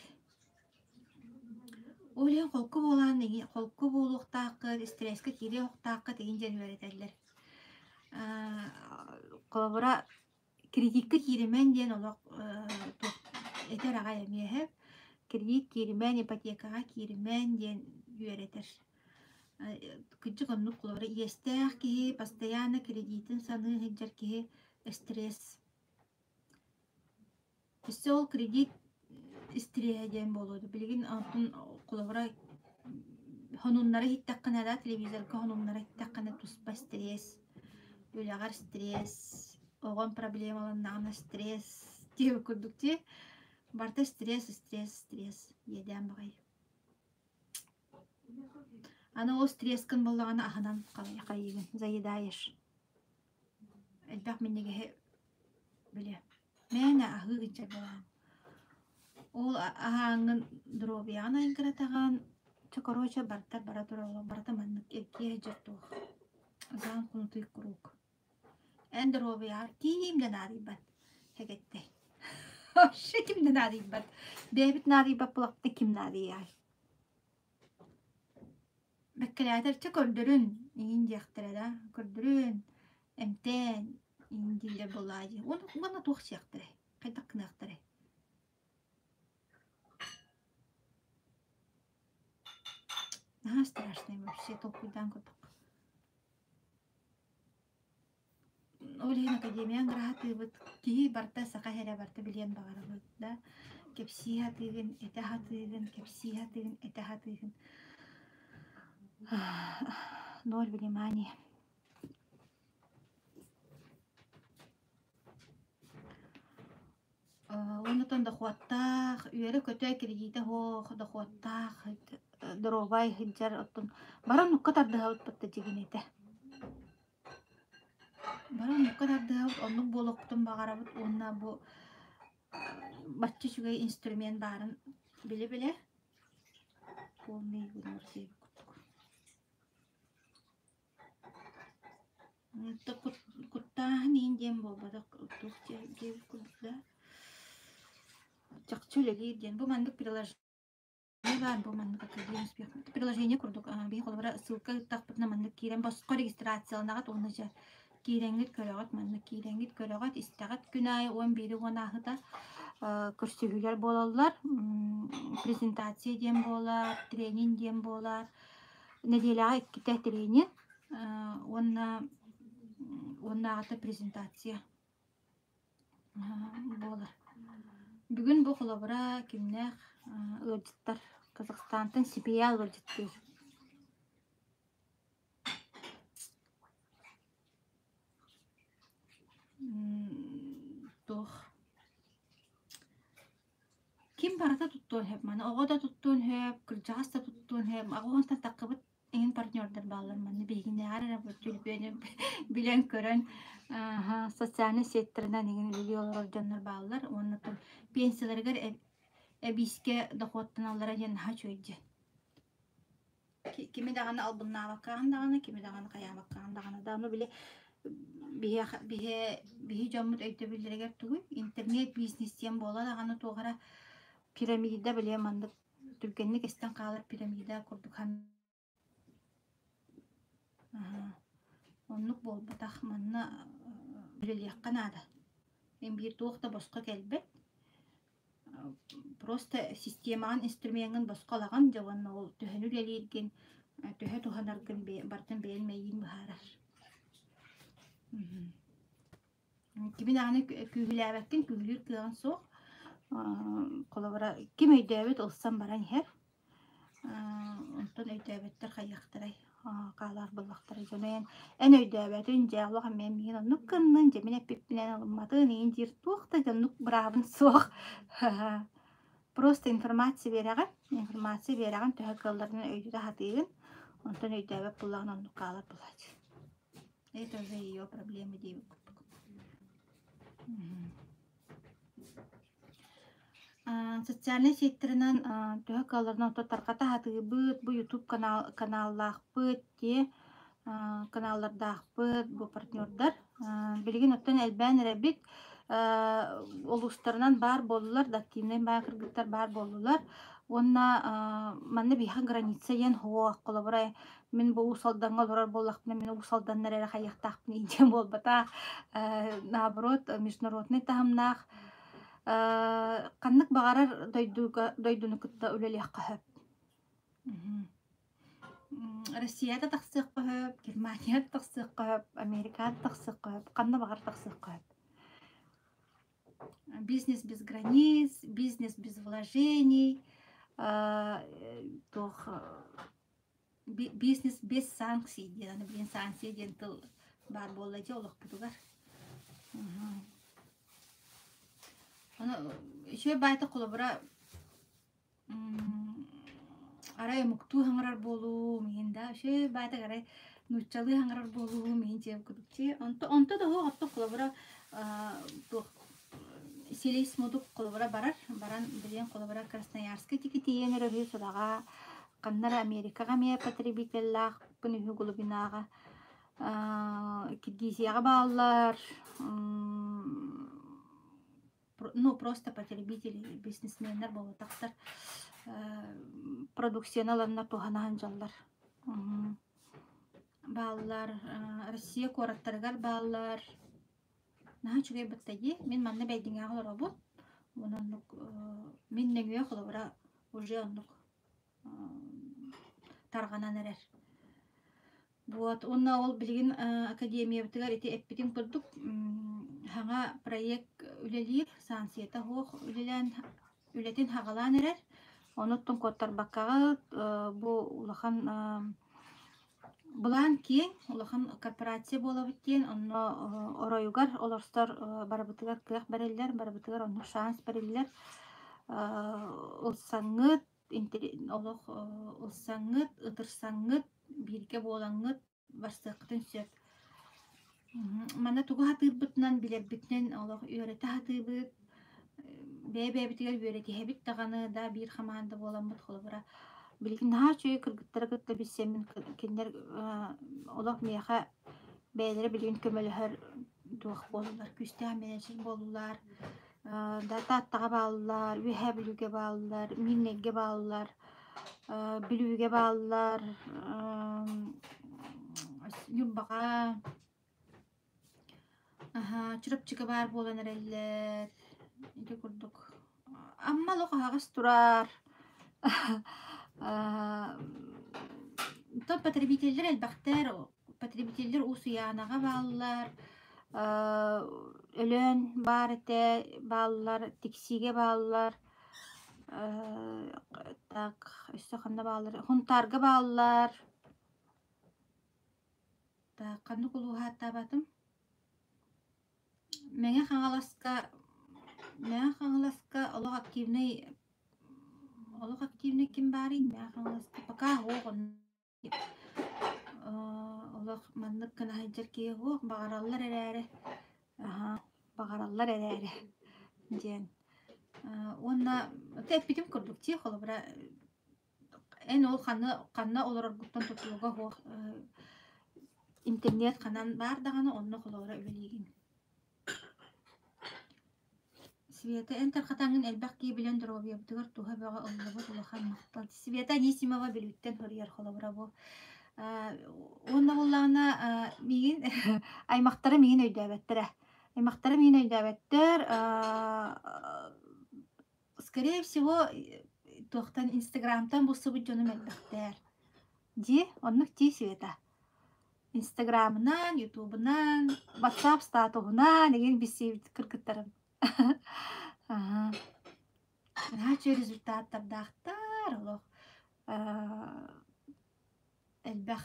Ол иһин холку буолаан холку буолуохтааххыт, стресскэ киириэ суохтааххыт игин диэн үөрэтэллэр. Холобура, кредиккэ кииримэн диэн олох этэр аҕай эмиэ. Кредит кииримээн, ипотекаҕа кииримээн диэн үөрэтэр. Кырдьык оннук холобура иэстээх киһи, постоянно кредитин саныы сылдьар киһи стресс. Өссө ол кредит истириэһэ диэн буолуо дуо? Билигин онтун холобура сонуннары иһиттэххинэ да телевизорга сонуннары иһиттэххинэ туспа стресс, үлэҕэр стресс, оҕом проблемаланнаҕына стресс диэбит курдук дии. Барыта стресс, стресс, стресс иэдээн баҕайы. Аны ол стресскин буоллаҕына аһынан хайыыгын заедаешь. Элбэх минньигэһи били мээнэ аһыы сылдьар буолаҕын. Ол аһааҥҥын доруобуйаҕын айгыратаҕын, чэ короче барыта бара турар барыта маннык эргийэ сылдьар туох замкнутый круг. Эн доруобуйаҕар ким да наадыйбат хэгэттэй. Вообще ким да наадыйбат. Бэйэбит наадыйбат буоллахпытына ким наадыйыай? Бэккэлээтэр чэ көрдөрүн иҥин диэхтэрэ да, көрдөрүн, эмтээн иҥин дииллэр буоллаҕа дии. Уонна туох сиэхтэрэй, хайдах гыныахтарай? Наһаа страшный вообще толкуйдаан көрдөххө. Ол иһин академияны ыраатыыбыт, киһи барыта саха эрэ барыта билиэн баҕарабыт да, кэпсии сатыыгын, этэ сатыыгын, кэпсии сатыыгын, этэ сатыыгын. Ноль внимания. Оннутан дохуоттаах, үөрэ-көтө кредитэ суох, дохуоттаах, доруобай сылдьар оттон баран оннукка тардыһабыт батта дьигинэтэ. Баран оннукка тардыһабыт, оннук буолуохпутун баҕарабыт уонна бу бачча үчүгэй инструмент баарын билэ-билэ полный игнор диэбит курдук. Куттааһын иһин диэн буолбатах, туох диэбит курдук да чахчы үлэлиир диэн. Бу маннык приложение баар, бу маннык академия успех приложение курдук биһи холобура ссылка ыыттахпытына маннык киирэн босхо регистрацияланаҕыт уонна дьэ киирэҥҥит көрөҕүт маннык киирэҥҥит көрөҕүт истэҕит күн аайы 11 уон ааһыта көрсүһүүлэр буолаллар презентация диэн буолар тренинг диэн буолар нэдиэлэҕэ иккитэ тренинг уонна уоннааҕыта презентация буолар. Бүгүн бу холобура кимнээх ыалдьыттар Казахстантан Сибиэ ыалдьыттыыр. Туох Ким барыта туттуон сөп маны оҕо да туттуон сөп, кырдьаҕас да туттуон сөп, аҕыһыттан таххыбыт эҥин партнердар бааллар манна биһигинээҕэр эрэ бу түлбүөнү билэн-көрөн социальнай сеттэринэн эҥин үлэлии олорор дьоннор бааллар уонна пенсияларыгар эбиискэ дохуоттаналлара диэн наһаа үчүгэй диэн. Кими даҕаны албыннаабаккаҕын даҕаны, кими даҕаны хайаабаккаҕын даҕаны да, ону били биһиэхэ биһи биһи дьоммут өйдөбүллэригэр тугуй? Интернет бизнес диэн буола даҕаны туох эрэ пирамида били маннык түргэнник эстэн хаалар пирамида курдук Оннук буолбатах манна үлэлиэххэ наада. Эн биир туох да босхо кэлбэт. Просто системаҕын, инструмеҥҥын босхо ылаҕын дьэ уонна ол төһөнү үлэлииргин, төһө туһанаргын барытын бэйэҥ мэйииҥ быһаарар. Кими даҕаны күүһүлээбэккин, күүһүлүүр кыаҕын суох. Холобура, ким өйдөөбүт ылсан баран иһэр. Онтон өйдөөбөттөр хайыахтарай, хаалаах буоллахтарай дьоно эн эн өйдөөбөтүн дьэ олох эмиэ миигин оннук гыннын, дьэ мин эппиппинэн ылымматын иин диир туох да дьэ оннук быраабын суох. Просто информация биэрэҕин, информация биэрэҕин төһө кыалларынан өйдөтө сатыыгын, онтон өйдөөбөт буоллаҕына оннук хаалар буолааччы. Это уже ее проблемы диэбит курдук. Социальнай сеттэринэн төһө кыалларынан ото тарҕата сатыыбыт, бу YouTube канал каналлаахпыт дии, каналлардаахпыт, бу партнердар. Билигин оттон элбээн эрэбит. Улуустарынан баар буоллулар, да активнай баар кыргыттар баар буоллулар. Уонна манна биһиэхэ граница диэн суох. Холобура, мин бу Уус Алдаҥҥа олорор буоллахпына, мин Уус Алданнар эрэ хайыахтаахпын диэн буолбатах. Наоборот, международнай таһымнаах. Ханнык баҕарар дойдуга дойдуну кытта үлэлиэххэ сөп. Россияда тахсыахха сөп, Германияда тахсыахха сөп, Америкада тахсыахха сөп, ханна баҕар тахсыахха сөп. Бизнес без границ, бизнес без вложений, туох бизнес без санкций диэн, аны билигин санкция диэн тыл баар буолла дии олохпутугар. Ону үчүгэй баайта холобура арай омуктуу хаҥарар буолуум иһин да үчүгэй баайта арай нууччалыы хаҥарар буолуум иһин дьиэм курдук дии. Онто онто да суох оттон холобура туох силис мутук холобура барар баран билигин холобура Красноярскай тики тиийэн эрэр үһү сураҕа ханна эрэ Америкаҕа эмиэ потребителлаахпын үһү глубинаҕа Киргизияҕа бааллар ну просто потребители бизнесменнэр буолбатахтар продукцияны ыланнар туһана сылдьаллар бааллар Россия куораттарыгар бааллар наһаа үчүгэй батта дии мин манна Бэйдиҥэҕэ олоробун уонна оннук мин нөҥүө холобура уже оннук тарҕанан эрэр. Вот уонна ол билигин академиябытыгар ити эппитим курдук саҥа проект үлэлиир, санкцията суох үлэлээн үлэтин хаҕалаан эрэр. Онуттан куоттарбаккаҕыт бу улахан былаан киэҥ, улахан корпорация буолабыт диэн онно оройугар олорсор барыбытыгар кыах бэриллэр, барыбытыгар оннук шанс бэриллэр. Ылсаҥҥыт олох ылсаҥҥыт, ытырсаҥҥыт, бииргэ буолаҥҥыт барсыаххытын сөп. Манна тугу сатыырбытынан, билэрбитинэн олох үөрэтэ сатыыбыт, бэйэ-бэйэбитигэр үөрэтиһэбит даҕаны да биир хамаанда буоламмыт холобура билигин наһаа үчүгэй кыргыттары кытта билсэммин кинилэр олох миэхэ бэйэлэрэ билигин көмөлөһөр туох буоллулар, күүстээх менеджер буоллулар Да Тааттаҕа бааллар, Үөһээ Бүлүүгэ бааллар, Миирнэйгэ бааллар, Бүлүүгэ бааллар, Ньурбаҕа, аһаа, Чурапчыга баар буолан эрэллэр. Ити курдук. Амма олох аһаҕас турар. Оттон потребителлэр элбэхтэр. Потребителлэр Уус-Уйаанаҕа бааллар, Өлөөн баар этэ бааллар, Тиксиигэ бааллар, так өссө ханна бааллар Хунтаарга бааллар. Так ханнык улууһу ааттаабатым? Мэҥэ Хаҥаласка Мэҥэ Хаҥаласка олох активнай олох активнай ким баарый Мэҥэ Хаҥаласка пока суох онно Олох маннык гына сылдьар киһи суох, баҕараллар эрээри, аһаа, баҕараллар эрээри диэн. Уонна эппитим курдук дии, холобура, эн ол ханна ханна олороргуттан тутулуга суох интернет ханан баар даҕаны онно холобура үлэлиигин. Света, эн тархатаҥҥын элбэх киһи билэн доруобуйабытыгар туһа бөҕө ыллыбыт улахан махтал. Света Анисимова Бүлүүттэн суруйар холобура бу. Уонна буоллаҕына миигин аймахтара миигин өйдөөбөттөрө. Аймахтара миигин өйдөөбөттөр. Скорее всего, туохтан Инстаграмтан булсубут дьонум элбэхтэр. Дии, оннук дии Света. Инстаграмынан, Ютубунан, WhatsApp статуһунан эҥин билсибит кыргыттарым. Аһа. Наһаа үчүгэй результаттардаахтар олох элбэх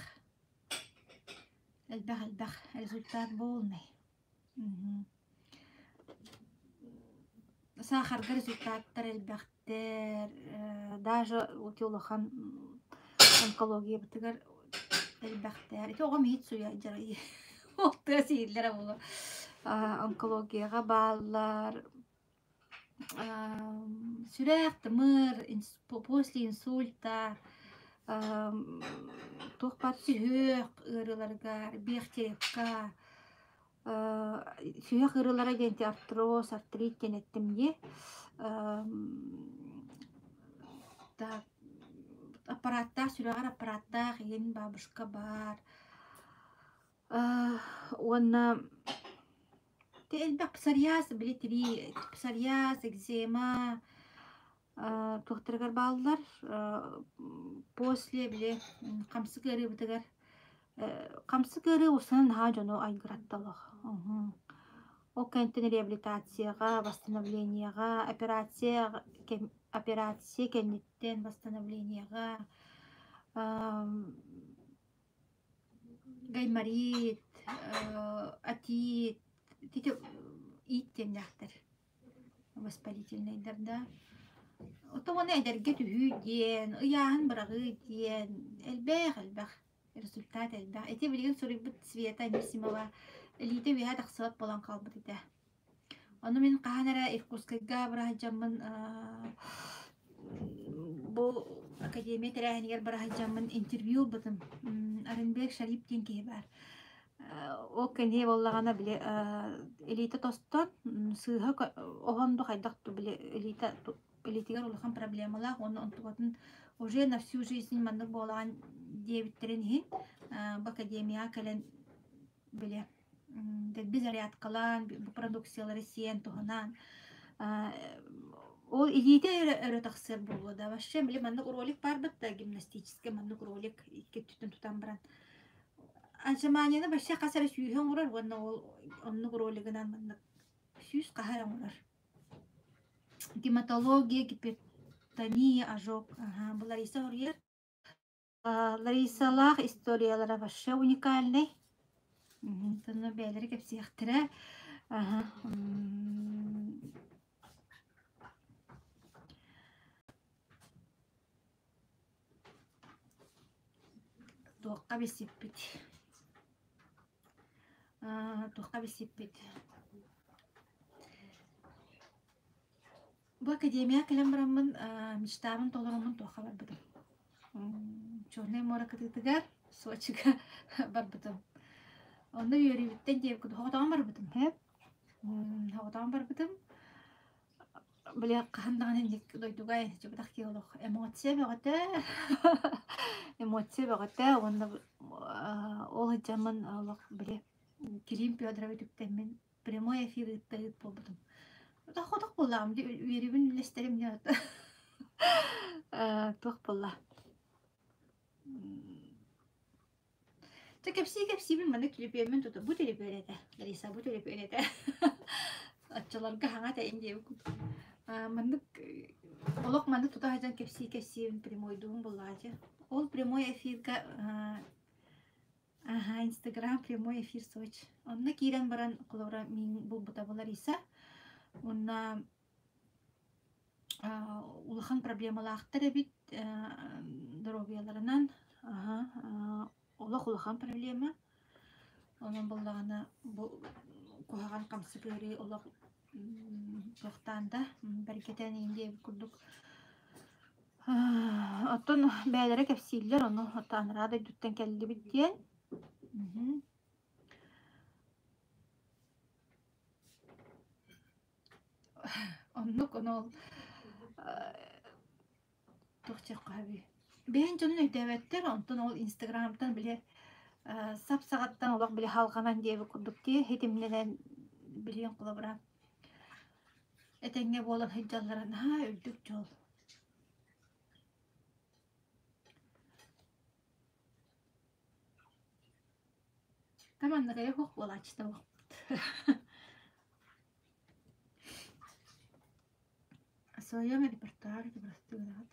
элбэх элбэх результат полный. Саахарга результаттар элбэхтэр, даже ити улахан онкологиябытыгар элбэхтэр. Ити оҕом иһит суйа дьарай тыа сииллэрэ буолуо. Онкологияҕа бааллар, сүрэх, тымыр, после инсульта, туох баар сүһүөх ыарыыларыгар, биэхтеревка, Сүһүөх ыарыылара диэн ити артроз, артрит диэн эттим дии. Так аппараттаах, сүрэҕэр аппараттаах игин бабушка баар. Уонна Элбэх псориаз, били тирии псориаз, экзема туохтарыгар бааллар. После били хамсык ыарыыбытыгар хамсык ыарыы устунан наһаа дьону айгыратта олох. Ол кэнниттэн реабилитацияҕа, восстановлениеҕа, операция операция кэнниттэн восстановлениеҕа гайморит, отит, иит диэннээхтэр воспалительнайдар да. Оттон уонна эдэргэ түһүү диэн, ыйааһын быраҕыы диэн элбэх-элбэх результат элбэх. Ити билигин суруйбут Света Анисимова илиитэ үөһэ тахсыбат буолан хаалбыт этэ. Ону мин хаһан эрэ Иркутскайга быраһадьаммын бу академия тэрээһинигэр быраһадьаммын интервью ылбытым. Аренбек Шарип диэн киһи баар. Ол кэннии буоллаҕына били илиитэ тостон сыыһа оһон ду хайдах били илиитэ илиитигэр улахан проблемалаах уонна онтукатын уже на всю жизнь маннык буолаҕын диэбиттэрин иһин бу академияҕа кэлэн били дэлби зарядкалаан бу продукциялары сиэн туһанан ол илиитэ өрө өрө тахсар буолуо да вообще били маннык ролик баарбыт да гимнастический маннык ролик икки өттүттэн тутан баран отжиманияны вообще хас эрэ сүүһэ оҥорор уонна ол оннук ролигынан маннык сүүс хаһа эрэ оҥорор гематология гипертония ожог ага бу Лариса суруйар Ларисалаах историялара вообще уникальнай. Онно бэйэлэрэ кэпсиэхтэрэ. Аһа. Туохха билсиппит? Туохха билсиппит? Бу академияҕа кэлэн бараммын мечтабын толороммун туохха барбытым. Чернай муора кытыытыгар Сочига барбытым. Онно үөрүүбүттэн диэбиккит хоҕотоҕон барбытым һэ. Хоҕотоҕон барбытым. Били хаһан даҕаны инник дойдуга дьыбытах киһи олох эмоция бөҕөтө эмоция бөҕөтө уонна ол сылдьаммын олох били Кирилл Федоровы үтүктэммин прямой эфир ыытта ыыт буолбутум. Хотох буоллаҕым дии үөрүүбүн үллэстэрим диэн туох буолла Чэ кэпсии-кэпсиибин маннык түлүпүөммүн тута бу түлүпүөн этэ Лариса бу түлүпүөн этэ оччолорго хаҥа этэйин диэбит курдук маннык олох маннык тута сылдьан кэпсии-кэпсиибин прямойдуубун буоллаҕа дьэ ол прямой эфирга Аһа, Инстаграм прямой эфир Сочи. Онно киирэн баран, холобура, мин булбута Лариса. Уонна улахан проблемалаахтар эбит доруобуйаларынан. Аһа, олох улахан проблема. Онон буоллаҕына бу куһаҕан хамсык ыарыы олох туохтаан да бэргэтэн иһин диэбит курдук Оттон бэйэлэрэ кэпсииллэр, ону оттон анараа дойдуттан кэллибит диэн. Оннук ону ол туох диэххэ сөбүй? Бэйэҥ дьонун өйдөөбөттөр, онтон ол Инстаграмтан били сап саҕаттан олох били халҕанан диэбит курдук дии ситимнэнэн билиэн холобура этэҥҥэ буолан сылдьаллара наһаа үрдүк дьол. Таманныгайа суох буолааччыта буолбут. О своем репертуаре ты просто рад.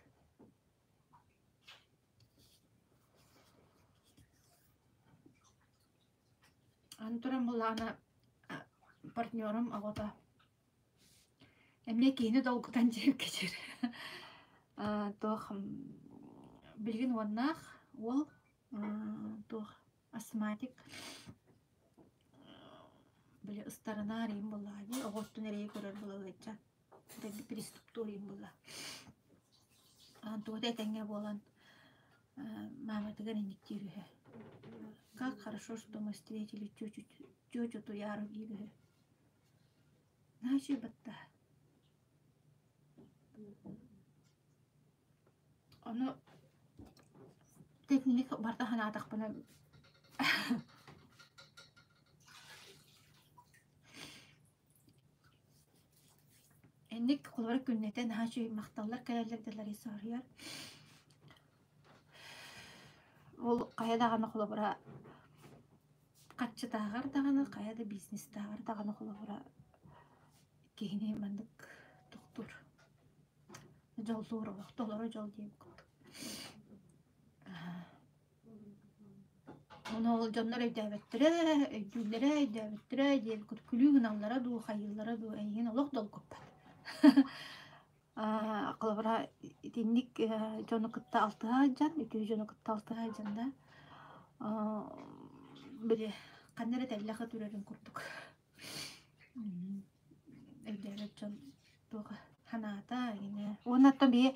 Аны туран буллаҕына партнерум оҕото эмиэ киһини долгутан дьиэккэ туох билигин уоннаах уол туох астматик били ыстарынаар иһин буоллаҕа дии оҕо оттон эрэйи көрөр буолаллачча дэлби приступтуур иһин буолла тугу да этэҥҥэ буолан мааматыгар инниктиир үһү как хорошо что мы встретили тетю тетю Туяру диир үһү наһаа үчүгэй батта Ону техник барыта санаатахпына. Итинник холобура күннэтэ наһаа үчүгэй махталлар кэлэллэр да Лариса суруйар. Ол хайа даҕаны холобура харчытааҕар даҕаны, хайа да бизнестааҕар даҕаны холобура киһини маннык тохтуур, дьоллуур олох толору дьол диэн курдук. Ону ол дьоннор өйдөөбөттөрө, өйдүүллэрэ, өйдөөбөттөрө диэн курдук күлүү гыналлара дуу, хайыыллара дуу эйигин олох долгуппат. Холобура итинник дьону кытта алтыһа сылдьан, үтүө дьону кытта алтыһа сылдьан да били ханна эрэ тэллэх ытырарын курдук өйдөөбөт дьон туох санаата гинэ. Уонна оттон биһи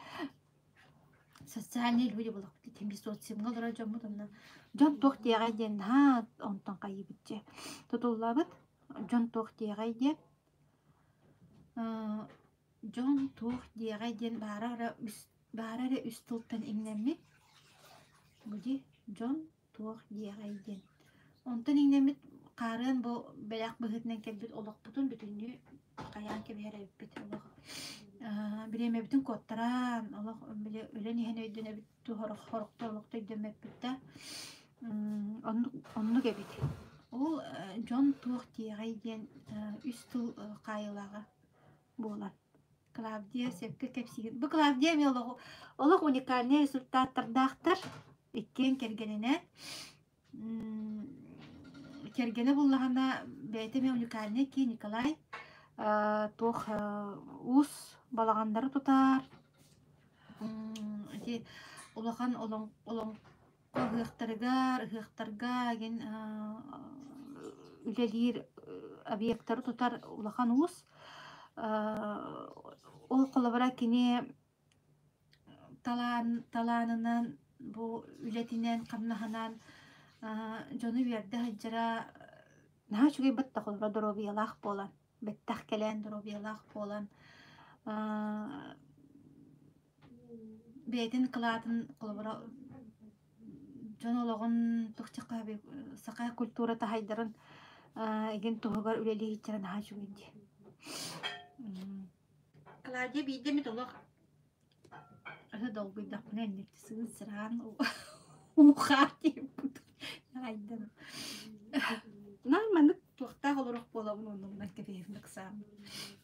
социальные люди буоллахпыт итин биир социумҥа олорор дьоммут онно дьон туох диэҕэй диэн наһаа онтон хайыыбыт дьэ тутуллабыт дьон туох диэҕэй диэн дьон туох диэҕэй диэн баара эрэ үс баара эрэ үс тылтан иҥнэммит бу дии дьон туох диэҕэй диэн онтон иҥнэммит хаарыан бу бэлэх быһыытынан кэлбит олохпутун бүтүннүү хайаан кэбиһэр эбиппит олох бириэмэбитин куоттаран олох били өлөн иһэн өйдөнөбүт хорохтор олохто өйдөммөппүт да оннук оннук эбит ол дьон туох диэҕэй диэн үс тыл хаайыылааҕа буолар Клавдия сөпкө кэпсиигин. Бу Клавдия эмиэ олох, олох уникальнай результаттардаахтар. Иккиэн кэргэнинэ. Кэргэнэ буллаҕына бэйэтэ эмиэ уникальнай киһи Николай туох уус балаҕаннары тутар. Ити улахан олоҥ олоҥхо ыһыахтарыгар, ыһыахтарга игин үлэлиир объектары тутар улахан уус. Ол холобура кини талаан талаанынан бу үлэтинэн, хамнаһынан дьону үөрдэ сылдьара наһаа үчүгэй бытта холобура доруобуйалаах буолан, бэттэх кэлэн доруобуйалаах буолан Бэйэтин кылаатын холобура дьон олоҕун туохчахха саха культура таһайдарын игин туһугар үлэлии сылдьара наһаа үчүгэй дии. Клавдия биирдэ эмит олох аны долгуйдахпына инники сыыс-сыраан уу-хаар диэбит айдан. Наар маннык туохтаах олорох буолабын оннунан кэбиһэбин ыксааммын.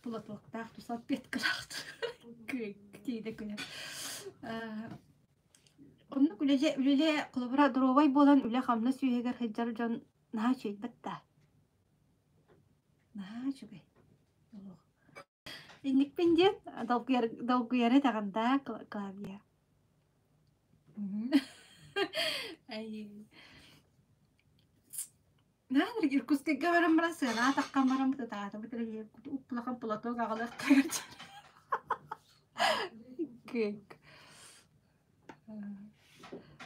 Платоктаах тусалпеткалаах тиийдэ күнэ. Оннук үлэлэ үлэлэ холобура доруобай буолан үлэ-хамнас үөһүгэр сылдьар дьон наһаа үчүгэйбэт да. Наһаа үчүгэй. Олох. Инникпин диэн долгуйар долгуйары этэҕин даа Клавдия? Наһаа Иркутскайга баран баран сыанаҕа таххан баран ытаатыбыт эрэ улахан платок аҕалыахтаах Кык.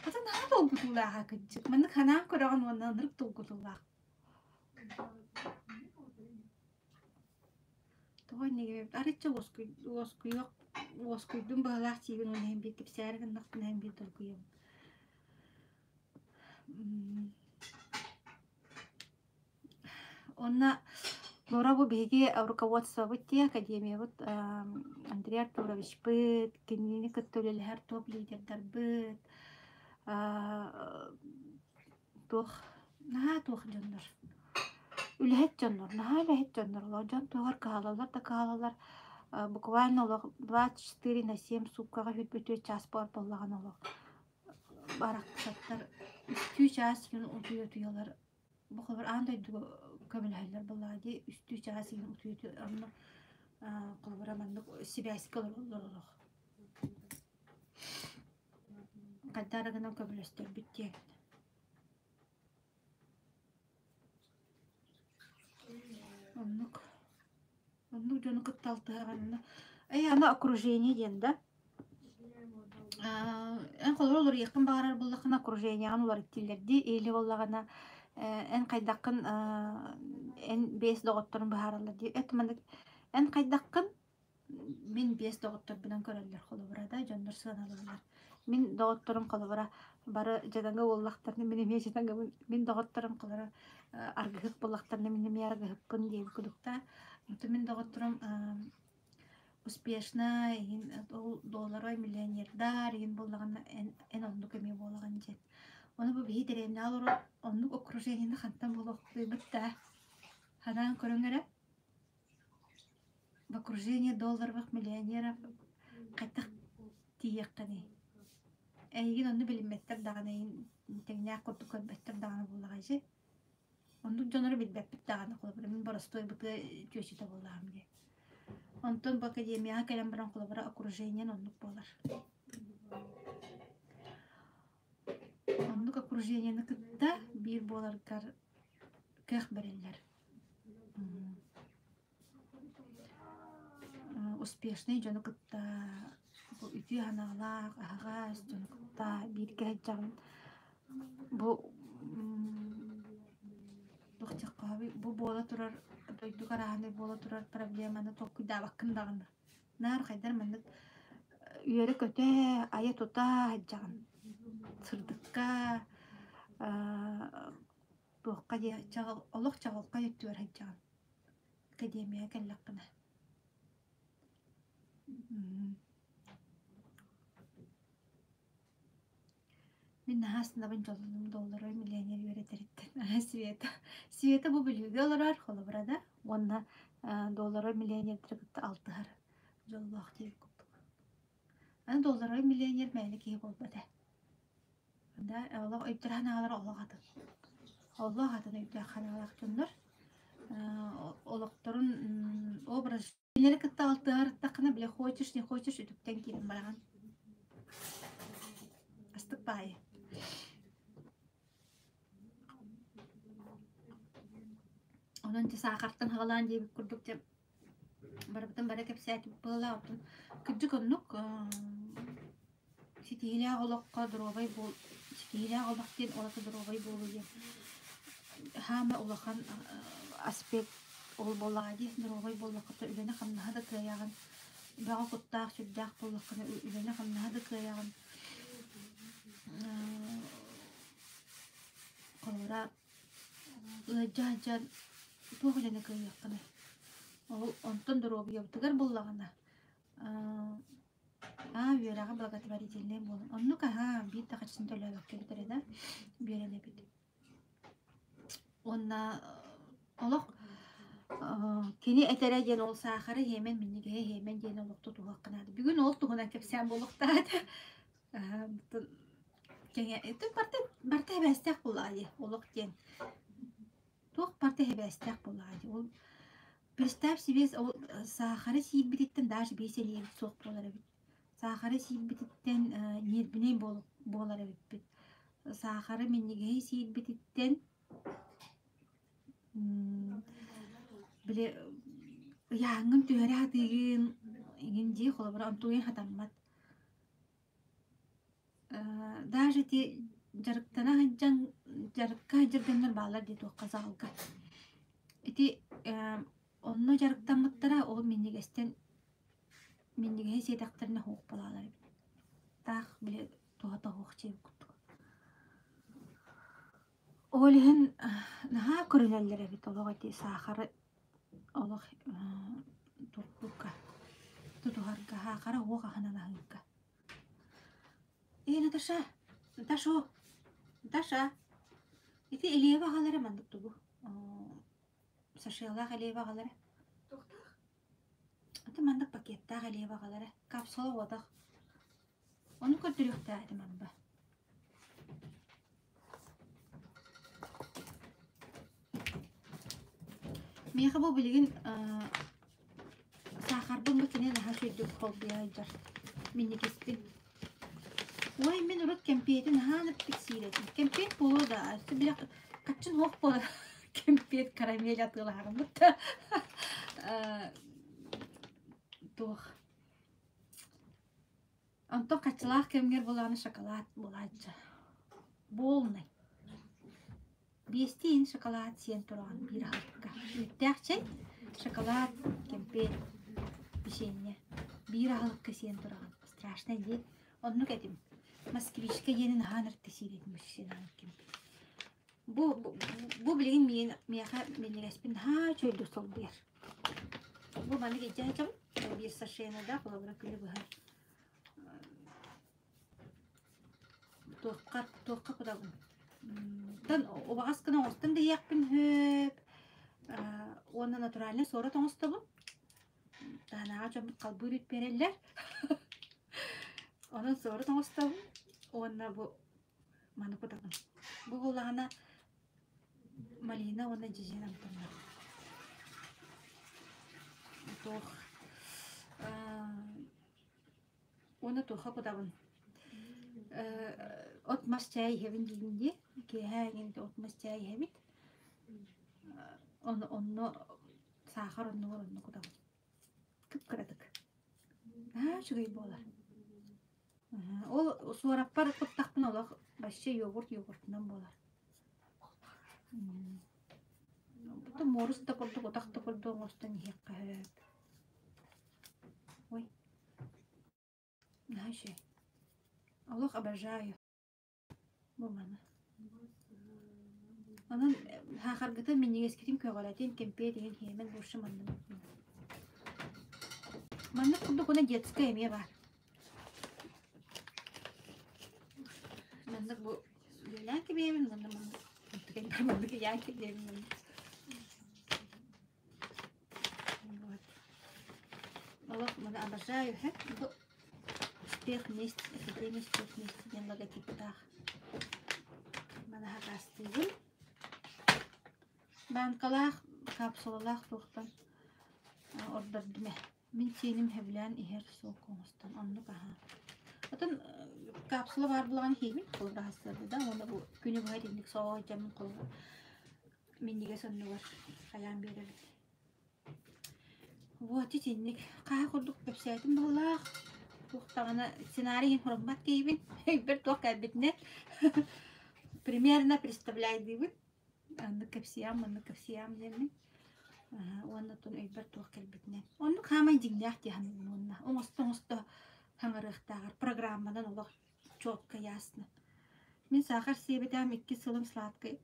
Хата наһаа долгутуулааҕа кырдьык. Маннык ханаан көрөҕүн уонна ынырык долгутуулаах. Тоҕо иннигэр арычча уоскуйуох уоскуйдум быһалаах диибин уонна иһин биир кэпсээри гыннахпына иһин биир долгуйабын. Онно Лора бу биһиги руководствобыт дии академиябыт Андрей Артуровичпыт, кинини кытта үлэлэһэр топ-лидердарбыт, туох наһаа туох дьоннор үлэһит дьоннор наһаа үлэһит дьоннор олох дьон туһугар кыһалаллар да кыһалаллар буквально олох 24 на 7 сууккаҕа 24 чаас буолар буоллаҕына олох барахсаттар үстүү чаас иһин утуйа утуйалар бу холобур аан дойдуга көмөлөһөллөр буоллаҕа дии үстүү чаас иһин утуйа утуйа онно холобура маннык сибээскэ олороллор олох хайдах эрэ гынан көмөлөстөрбүт диэн Оннук. Оннук дьону кытта алтыһаҕынна. Эй, аны окружение диэн да. Эн холобур уларыйыаххын баҕарар буоллаххына окружениеҕын уларыттыыллар дии. Или буоллаҕына эн хайдаххын эн бэйэс доҕотторун быһаараллар дии. Эт маннык эн хайдаххын Мин биэс доҕотторбунан көрөллөр холобура да, дьоннор сыаналыыллар. Мин доҕотторум холобура бары дьадаҥы буоллахтарына мин эмиэ дьадаҥыбын, мин доҕотторум холобура аргыһыт буоллахтарына мин эмиэ аргыһыппын диэбит курдук да. Онтон мин доҕотторум Успешнай иһин ол долларовай миллионердар иһин буоллаҕына эн, эн оннук эмиэ буолаҕын диэн. Ону бу биһи дэриэбинэҕэ олорор оннук окружениены хантан булуохпутуйбут да санаан көрүҥ эрэ. В окружении долларовых миллионеров хайдах тиийиэххиний? Эйигин онну билиммэттэр даҕаны, эйигин тэҥнээх курдук көрбөттөр даҕаны буоллаҕа дьи. Оннук дьоннору билбэппит даҕаны, холобура, мин боростуой бытыа чүөчэтэ буоллаҕым дии. Онтон бу академияҕа кэлэн баран холобура окружениен оннук буолар. Оннук окружениены кытта биир буоларгар кыах бэриллэр. Успешный дьону кытта бу үтүө санаалаах, аһаҕас дьону кытта бииргэ сылдьаҕын. Бу туох диэххэ бу буола турар дойду арааһынай буола турар проблеманы толкуйдаабаккын даҕаны. Наар хайдар маннык үөрэ-көтө, айа-тута сылдьаҕын. Сырдыкка туохха диэ чаҕыл олох чаҕылхай өттүгэр сылдьаҕын. Академияҕа кэллэххинэ. Мин наһаа астынабын дьоллонум долларой миллионер үөрэтэриттэн. Света. Света бу Бүлүүгэ олорор, холобура да, уонна долларой миллионердары кытта алтыһар дьоллоох диэбит курдук. Аны долларой миллионер мээнэ киһи буолбат ээ. Да, олох өйдөр санаалара олох атын. Олох атын өйдөөх санаалаах дьоннор олохторун образ кинилэри кытта алтыһарыттаххына бile хочешь не хочешь үтүктэн киирэн бараҕын. Астык баайы. Онон дьэ саахартан хаҕалаан диэбит курдук дьэ барыбытын бары кэпсээтибит буолла оттон кырдьык оннук ситиһиилээх олоххо доруобай буол ситиһиилээх олох диэн ураты доруобай буолуу диэн хаама улахан аспект ол буоллаҕа дии доруобай буоллаххына үлэни-хамнаһы да кыайаҕын бөҕө куттаах сүрдээх буоллаххына үлэни-хамнаһы да кыайаҕын холобура ыалдьа сылдьан туох үлэни кыайыаххыный ол онтон доруобуйабытыгар буллаҕына Аа, үөрэҕэ благотворительнай буолан. Оннук аһаа, биир да хаччыны төлөөбөккө бүтэрэ да биэрэн эбит. Уонна олох кини этэрэ диэн ол саахары иһиэмэн, минньигэһи иһиэмэн диэн олох тутуһуохха наада. Бүгүн ол туһунан кэпсээн буолуохтаах этэ. Барыта барыта эбээстээх буоллаҕа дии, олох диэн. Туох барыта эбээстээх буоллаҕа дии. Ол Представь себе ол саахары сиирбититтэн даже биир сэлиэбит суох буолар эбит. Саахары сиирбититтэн ньиэрбинэй буолар эбиппит. Саахары минньигэһи сиирбититтэн били ыйааһыҥҥын түһэрэ сатыыгын эҥин дии холобура онтугуйан хатаммат. Даже ити дьарыктана сылдьан дьарыкка сылдьар дьоннор бааллар дии туохха залга. Ити онно дьарыктаммыттара ол минньигэстэн минньигэһи сиэтэхтэринэ суох буолаллар эбит. Таах били туһата суох чэй курдук. Ол иһин наһаа көрүнэллэр эбит олох ити саахары олох туппукка тутуһарга саахара уох аһынан аһыырга. Ээ, Наташа, Наташо, Наташа, ити Илиева аҕалара маннык тугу? Сашелаах Илиева аҕалара. Туохтаах? Ити маннык пакеттаах Илиева аҕалара. Капсула уотах. Ону көрдөрүөхтээх этим арба. Миэхэ бу билигин саахарбын бу кини наһаа үчүгэйдик холбуйа сылдьар. Минньигэспин. Ой, мин урут кэмпиэти наһаа ынырыктык сиир этим. Кэмпиэт буолуо да, өссө били хаччын суох буолар кэмпиэт карамель атыылаһарыммыт да туох Онтон хаччылаах кэмҥэр буолаҕына шоколад буолааччы. Буолунай. Биэстии иһин шоколад сиэн тураҕын биир аһылыкка. Үүттээх чэй, шоколад, кэмпиэт, печенье. Биир аһылыкка сиэн тураҕын. Страшнай дии. Оннук этим. Москвичка диэни наһаа ынырыкта сиир этим кэмпиэт. Бу, бу, бу билигин миэхэ минньигэспин наһаа үчүгэйдик солбуйар. Бу маннык илдьэ сылдьабын. Биир сашены да холобура күнү быһа туохха туохха кутабын. Тан убаҕас гына оҥостон да иһиэхпин сөп. Уонна натуральнай суорат оҥостобун. Таһынааҕы дьоммут халбыыр үүт биэрэллэр. Онон суорат оҥостобун уонна бу маны кутабын. Бу буоллаҕына малина уонна дьэдьэн амтаннаах. Туох уонна туохха кутабын? От-мас чээй иһэбин диибин дии. Киэһэ эҥин от-мас чээй иһэбит. Ону онно саахар оннугар онно кутабын. Кып-кыратык. Наһаа үчүгэй буолар. Ол суораппар куттахпына олох вообще йогурт йогуртунан буолар. Бу муорус да курдук, утах да курдук оҥостон иһиэххэ сөп. Ой, наһаа үчүгэй. Олох обожаю. Бу маны. Онон саахаргытын минньигэскитин көҕүрэтин, кэмпиэт иһин хиэмэн буоршу маннык. Маннык курдук уонна детскай эмиэ баар. Маннык бу үлэлээн кэбиһэбин уонна маннык маннык ыйаан кэбиһэбин маннык. Вот. Олох маны обожаю. Бу Успех вместе, Академия успех вместе диэн логотиптаах. Маны хакаастыыбын. Банкалаах, капсулалаах туохтан ордордум ээ. Мин сиэним сөбүлээн иһэр суок оҥостон оннук аһаа. Отон капсула баар буолан иһиибин холбоһастырды да уонна бу күнү быһа итинник соҕо сылдьаммын холбо минньигэс оннугар хайаан биэрэбит. Вот итинник хаа курдук кэпсээтим быһыылаах. Туох даҕаны сценарий иһин хоруммат киһибин. Өйбөр туох кэлбитинэн примерно представляйдыыбын. Оннук кэпсиэм, маннык кэпсиэм диэммин. Уонна оттон өйбөр туох кэлбитинэн. Оннук хаамай дьиҥнээх дии саныыбын уонна оҥосто-оҥосто саҥарыахтааҕар программанан олох четко ясно. Мин саахар сиэбэтэҕим иккис сылым сладкай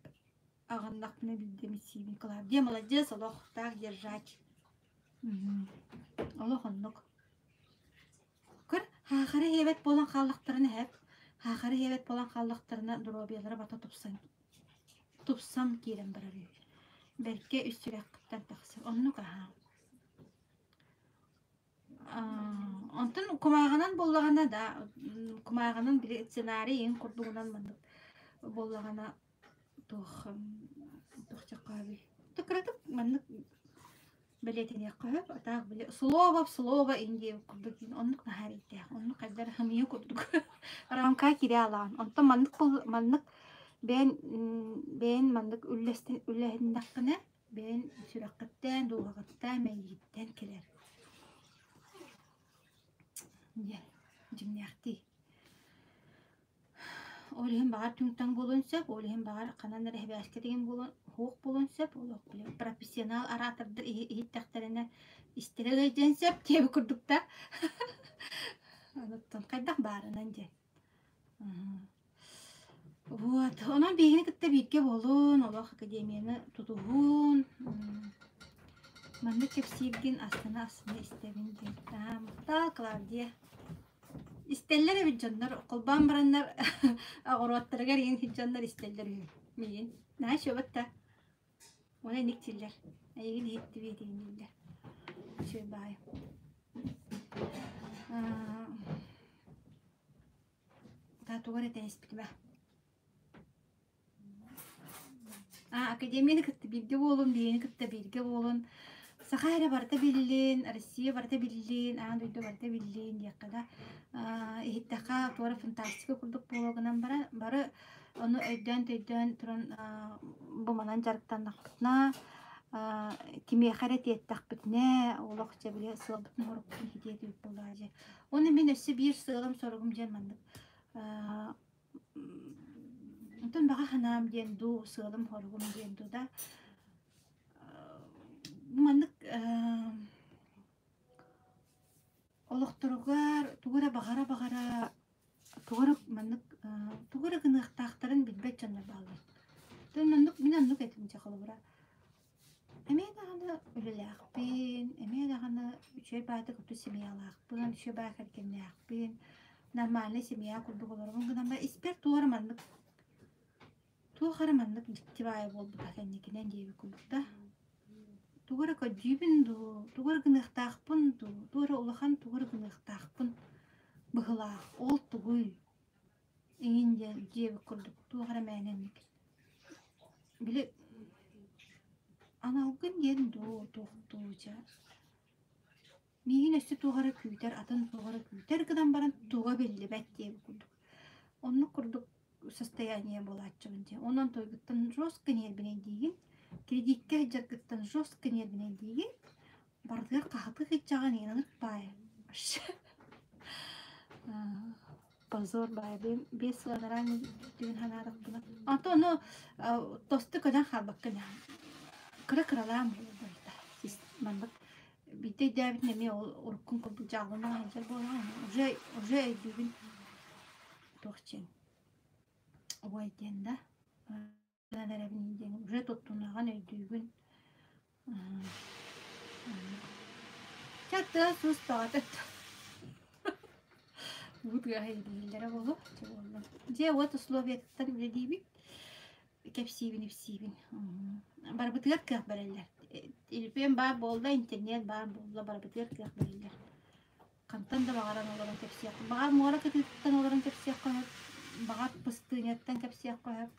аҕыннахпына биирдэ эмит сиибин. Клавдия молодец, олох так держать. Олох оннук. Көр, хаахары иһэбэт буолан хааллахтарына иһэп, хаахары иһэбэт буолан хааллахтарына доруобуйалара бата тупсан тупсан киирэн барар үһү. Бэркэ үс сүрэххиттэн тахсар. Оннук аһаа. Онтон кумааҕынан буоллаҕына да, кумааҕынан били сценарий иһин курдугунан маннык буоллаҕына туох туох диэххэ Кыратык маннык бэлиэтэниэххэ сөп. А так били слово в слово Индия курдук оннук наһаа эрэйдээх. Оннук хайдах эрэ хымыйа курдук рамка киирэ алаан. Онтон маннык маннык бэйэн бэйэн маннык үллэстин үллэһиннэххинэ бэйэн сүрэххиттэн, дууһаҕыттан, мэйиигиттэн кэлэр. Диэн дьиҥнээхтии. Ол иһин баҕар түҥ-таҥ буолуон сөп, ол иһин баҕар ханан эрэ эһэбээскэ деген буолуон суох буолуон сөп, олох били профессионал оратордар иһиттэхтэринэ истэрэ ыалдьыан сөп диэбит курдук да. Онуттан хайдах баарынан диэн. Вот, онон биһигини кытта бииргэ буолун, олох академияны тутуһун. Маннык кэпсииргин астына-астына истэбин диэн. Махтал, Клавдия. Истэллэр эбит дьоннор, холбоон бараннар оҕуруоттарыгар иһин сылдьаннар истэллэр үһү миигин. Наһаа үчүгэй да. Уонна инник дииллэр. Эйигин иһиттибит игин дииллэр. Үчүгэй баҕайы. Та тугу эрэ тэйиспитим ээ. А, академияны кытта бииргэ буолун, биһигини кытта бииргэ буолун. Саха эрэ барыта биллин, Россия барыта биллин, аан дойду барыта биллин диэххэ да иһиттэххэ туора фантастика курдук буолуо гынан баран бары ону өйдөөн-төйдөөн туран бу манан дьарыктаннахпытына кимиэхэ эрэ тиэттэхпитинэ олох дьэ били сыалбытын-сорукпутун ситиэ этибит буоллаҕа дьэ. Уонна мин өссө биир сыалым-соругум диэн маннык Онтон баҕа санаам диэн дуу, сыалым-соругум диэн дуу да маннык олохторугар тугу эрэ баҕара-баҕара тугу эрэ маннык тугу эрэ гыныахтаахтарын билбэт дьоннор бааллар. Оттон оннук мин оннук этим дьэ холобура. Эмиэ даҕаны үлэлээхпин, эмиэ даҕаны баайдык оту семьялаахпын, үчүгэй баай кэргэннээхпин, нормальнай семья курдук олоробун гынан баран испэр туох эрэ маннык туох эрэ маннык дьикти баайы буолбута кэнникинэн диэбит курдук да. Тугу эрэ көрдүүбүн дуу, тугу эрэ гыныахтаахпын дуу, тугу эрэ улахан тугу эрэ гыныахтаахпын быһылаах, ол тугуй? Эҥин диэн диэбит курдук туох эрэ мээнэ инник. Били аналгын диэн дуу, туох дуу дьэ. Миигин өссө туох эрэ күүтэр, атын туох эрэ күүтэр гынан баран туга биллибэт диэбит курдук. Оннук курдук состояние буолааччыбын дии. Онон тойгуттан жестко ньиэрбинэйдиигин, кредиккэ сылдьаргыттан жестко ньиэрбинэйдиигин, барытыгар хаһытыы сылдьаҕын иҥэн баай. Позор баай 5 сыл анараа түүн санаатахпына. Онтон ону тосту көтөн хаалбаккын кыра-кыралаан буолбайта. Маннык биирдэ өйдөөбүтүн эмиэ ол уруккун курдук дьааллана сылдьар буолаҕын. Уже уже өйдүүбүн туох диэн ой диэн да эрэбин диэн уже туттунаҕын өйдүүгүн. Чэ тыас-уус бөҕөтө уу тыаһа иһиллэрэ буолуо чэ буолла. Дьиэ-уот условиятыттан үлэлиибит кэпсиибин ипсиибин. Барыбытыгар кыах бэриллэр. Телефон баар буолла, интернет баар буолла, барыбытыгар кыах бэриллэр. Хантан да баҕаран олорон кэпсиэххэ, баҕар муора кытыытыттан олорон кэпсиэххэ сөп, баҕар пустыняттан кэпсиэххэ сөп,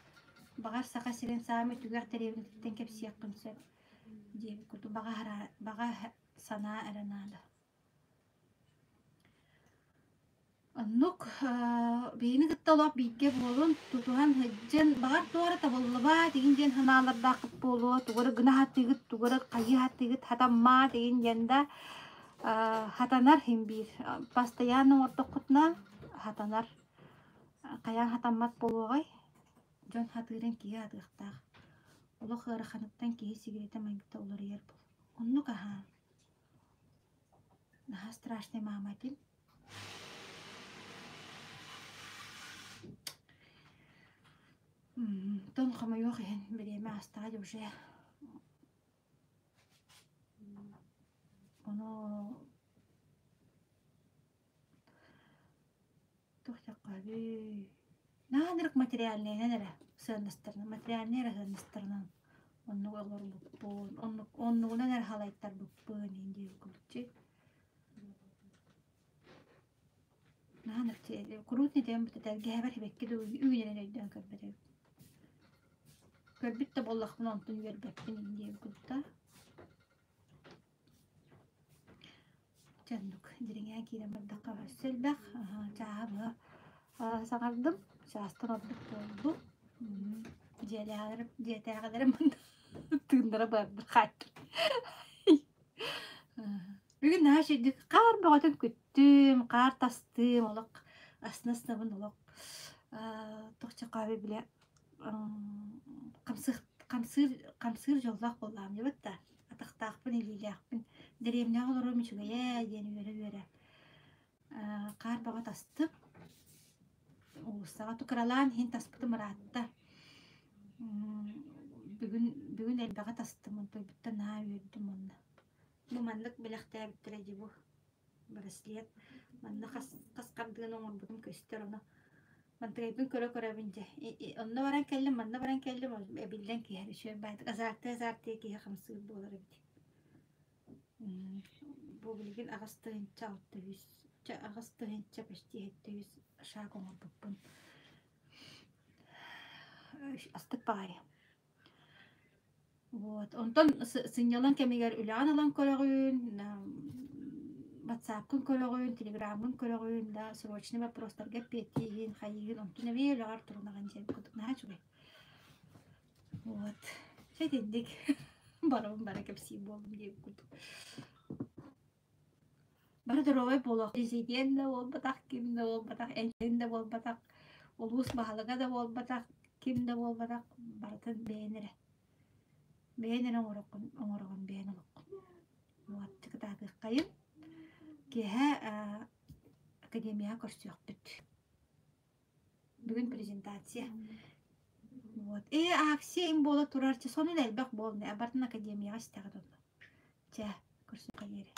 баҕар Саха сирин саамай түгэх дэриэбинэтиттэн кэпсиэххин сөп диэбит курдук баҕа баҕа санаа эрэ наада. Оннук биһигини кытта олох бииргэ буолун, тутуһан сылдьан, баҕар туох эрэ табыллыбат игин диэн санаалардааххыт буолуо, тугу эрэ гына сатыыгыт, тугу эрэ хайыы сатыыгыт, хатаммаат игин диэн да хатанар син биир. Постоянно оҥордоххутуна хатанар. Хайаан хатаммат буолуоҕай? Дьон хатыырын киһи хатыахтаах. Олох ыараханыттан киһи сигилитэ майгыта уларыйар буолар. Оннук аһаан. Наһаа страшный маама этим. Тон хомойуох иһин бириэмэ аастаҕа дии уже. Ону туох диэххэ Наһаа ынырык материальнайынан эрэ сыаннастарынан, материальнай эрэ сыаннастарынан оннук олорбуппун, оннук оннугунан эрэ халайтарбыппын иһин диэбит курдук Наһаа ынырык куруут этиэм бу тэлгэһэбэр сибэкки да үүнэрин өйдөөн көрбөт эбит. Көрбүт да буоллахпына онтун үөрбэппин иһин диэбит курдук Дьэ оннук дириҥээн киирэн бардахха өссө элбэх чааһа быһа саҥардым, чаастан ордук буоллум. Дьиэлээҕилэрим дьиэтээҕилэрим тыыннара быарбыт хаайтым. Бүгүн наһаа үчүгэй хаар бөҕөтүн күттүм, хаар тастым, олох астына-астынабын олох туох чакаабы бile хамсыыр хамсыыр хамсыыр дьоллоох буоллаҕым дьэ да атахтаахпын, илиилээхпин, дэриэбинэҕэ олорорум үчүгэйэ диэн үөрэ-үөрэ хаар бөҕө тастым. Уулуссаҕа тукаралаан иһин таспытым ыраатта. Бүгүн бүгүн элбэҕи тастым, онтойбуттан наһаа үөрдүм уонна. Бу маннык бэлэхтээбиттэрэ дии бу браслет. Манна хас хас хардыыны оҥорбутум көстөр ону мантыгайбын көрө-көрөбүн дьэ. Онно баран кэллим, манна баран кэллим, эбиллэн киһи үчүгэй баайдык азартыы азартыы киһи хамсыыр буолар эбит. Бу билигин 8 600, чэ 8 000 почти 700 шаг оҥорбуппун. Астык баҕайы. Вот. Онтон сынньалаҥ кэмигэр үлэҕин ылан көрөҕүн, ватсапкын көрөҕүн, телеграммын көрөҕүн да, срочный вопростарга эппиэттиигин, хайыыгын, онтун эмиэ үлэҕэр турунаҕын диэн курдук наһаа үчүгэй. Вот. Чэ итинник барабын бара кэпсиир буоллум диэбит курдук. Бары доруобай буолуох президент да буолбатах, ким да буолбатах, энчин да буолбатах, улуус баһылыга да буолбатах, ким да буолбатах, барытын бэйэн эрэ. Бэйэн эрэ оҥороххун, оҥороҕун бэйэн олоххун. Вот, кытаатыаххайын. Киэһэ академияҕа көрсүөхпүт. Бүгүн презентация. Вот. Ээ, акция им буола турар, чэ, сонун элбэх буолна, барытын академияҕа истэҕит онно. Чэ, көрсүөххэ диэри.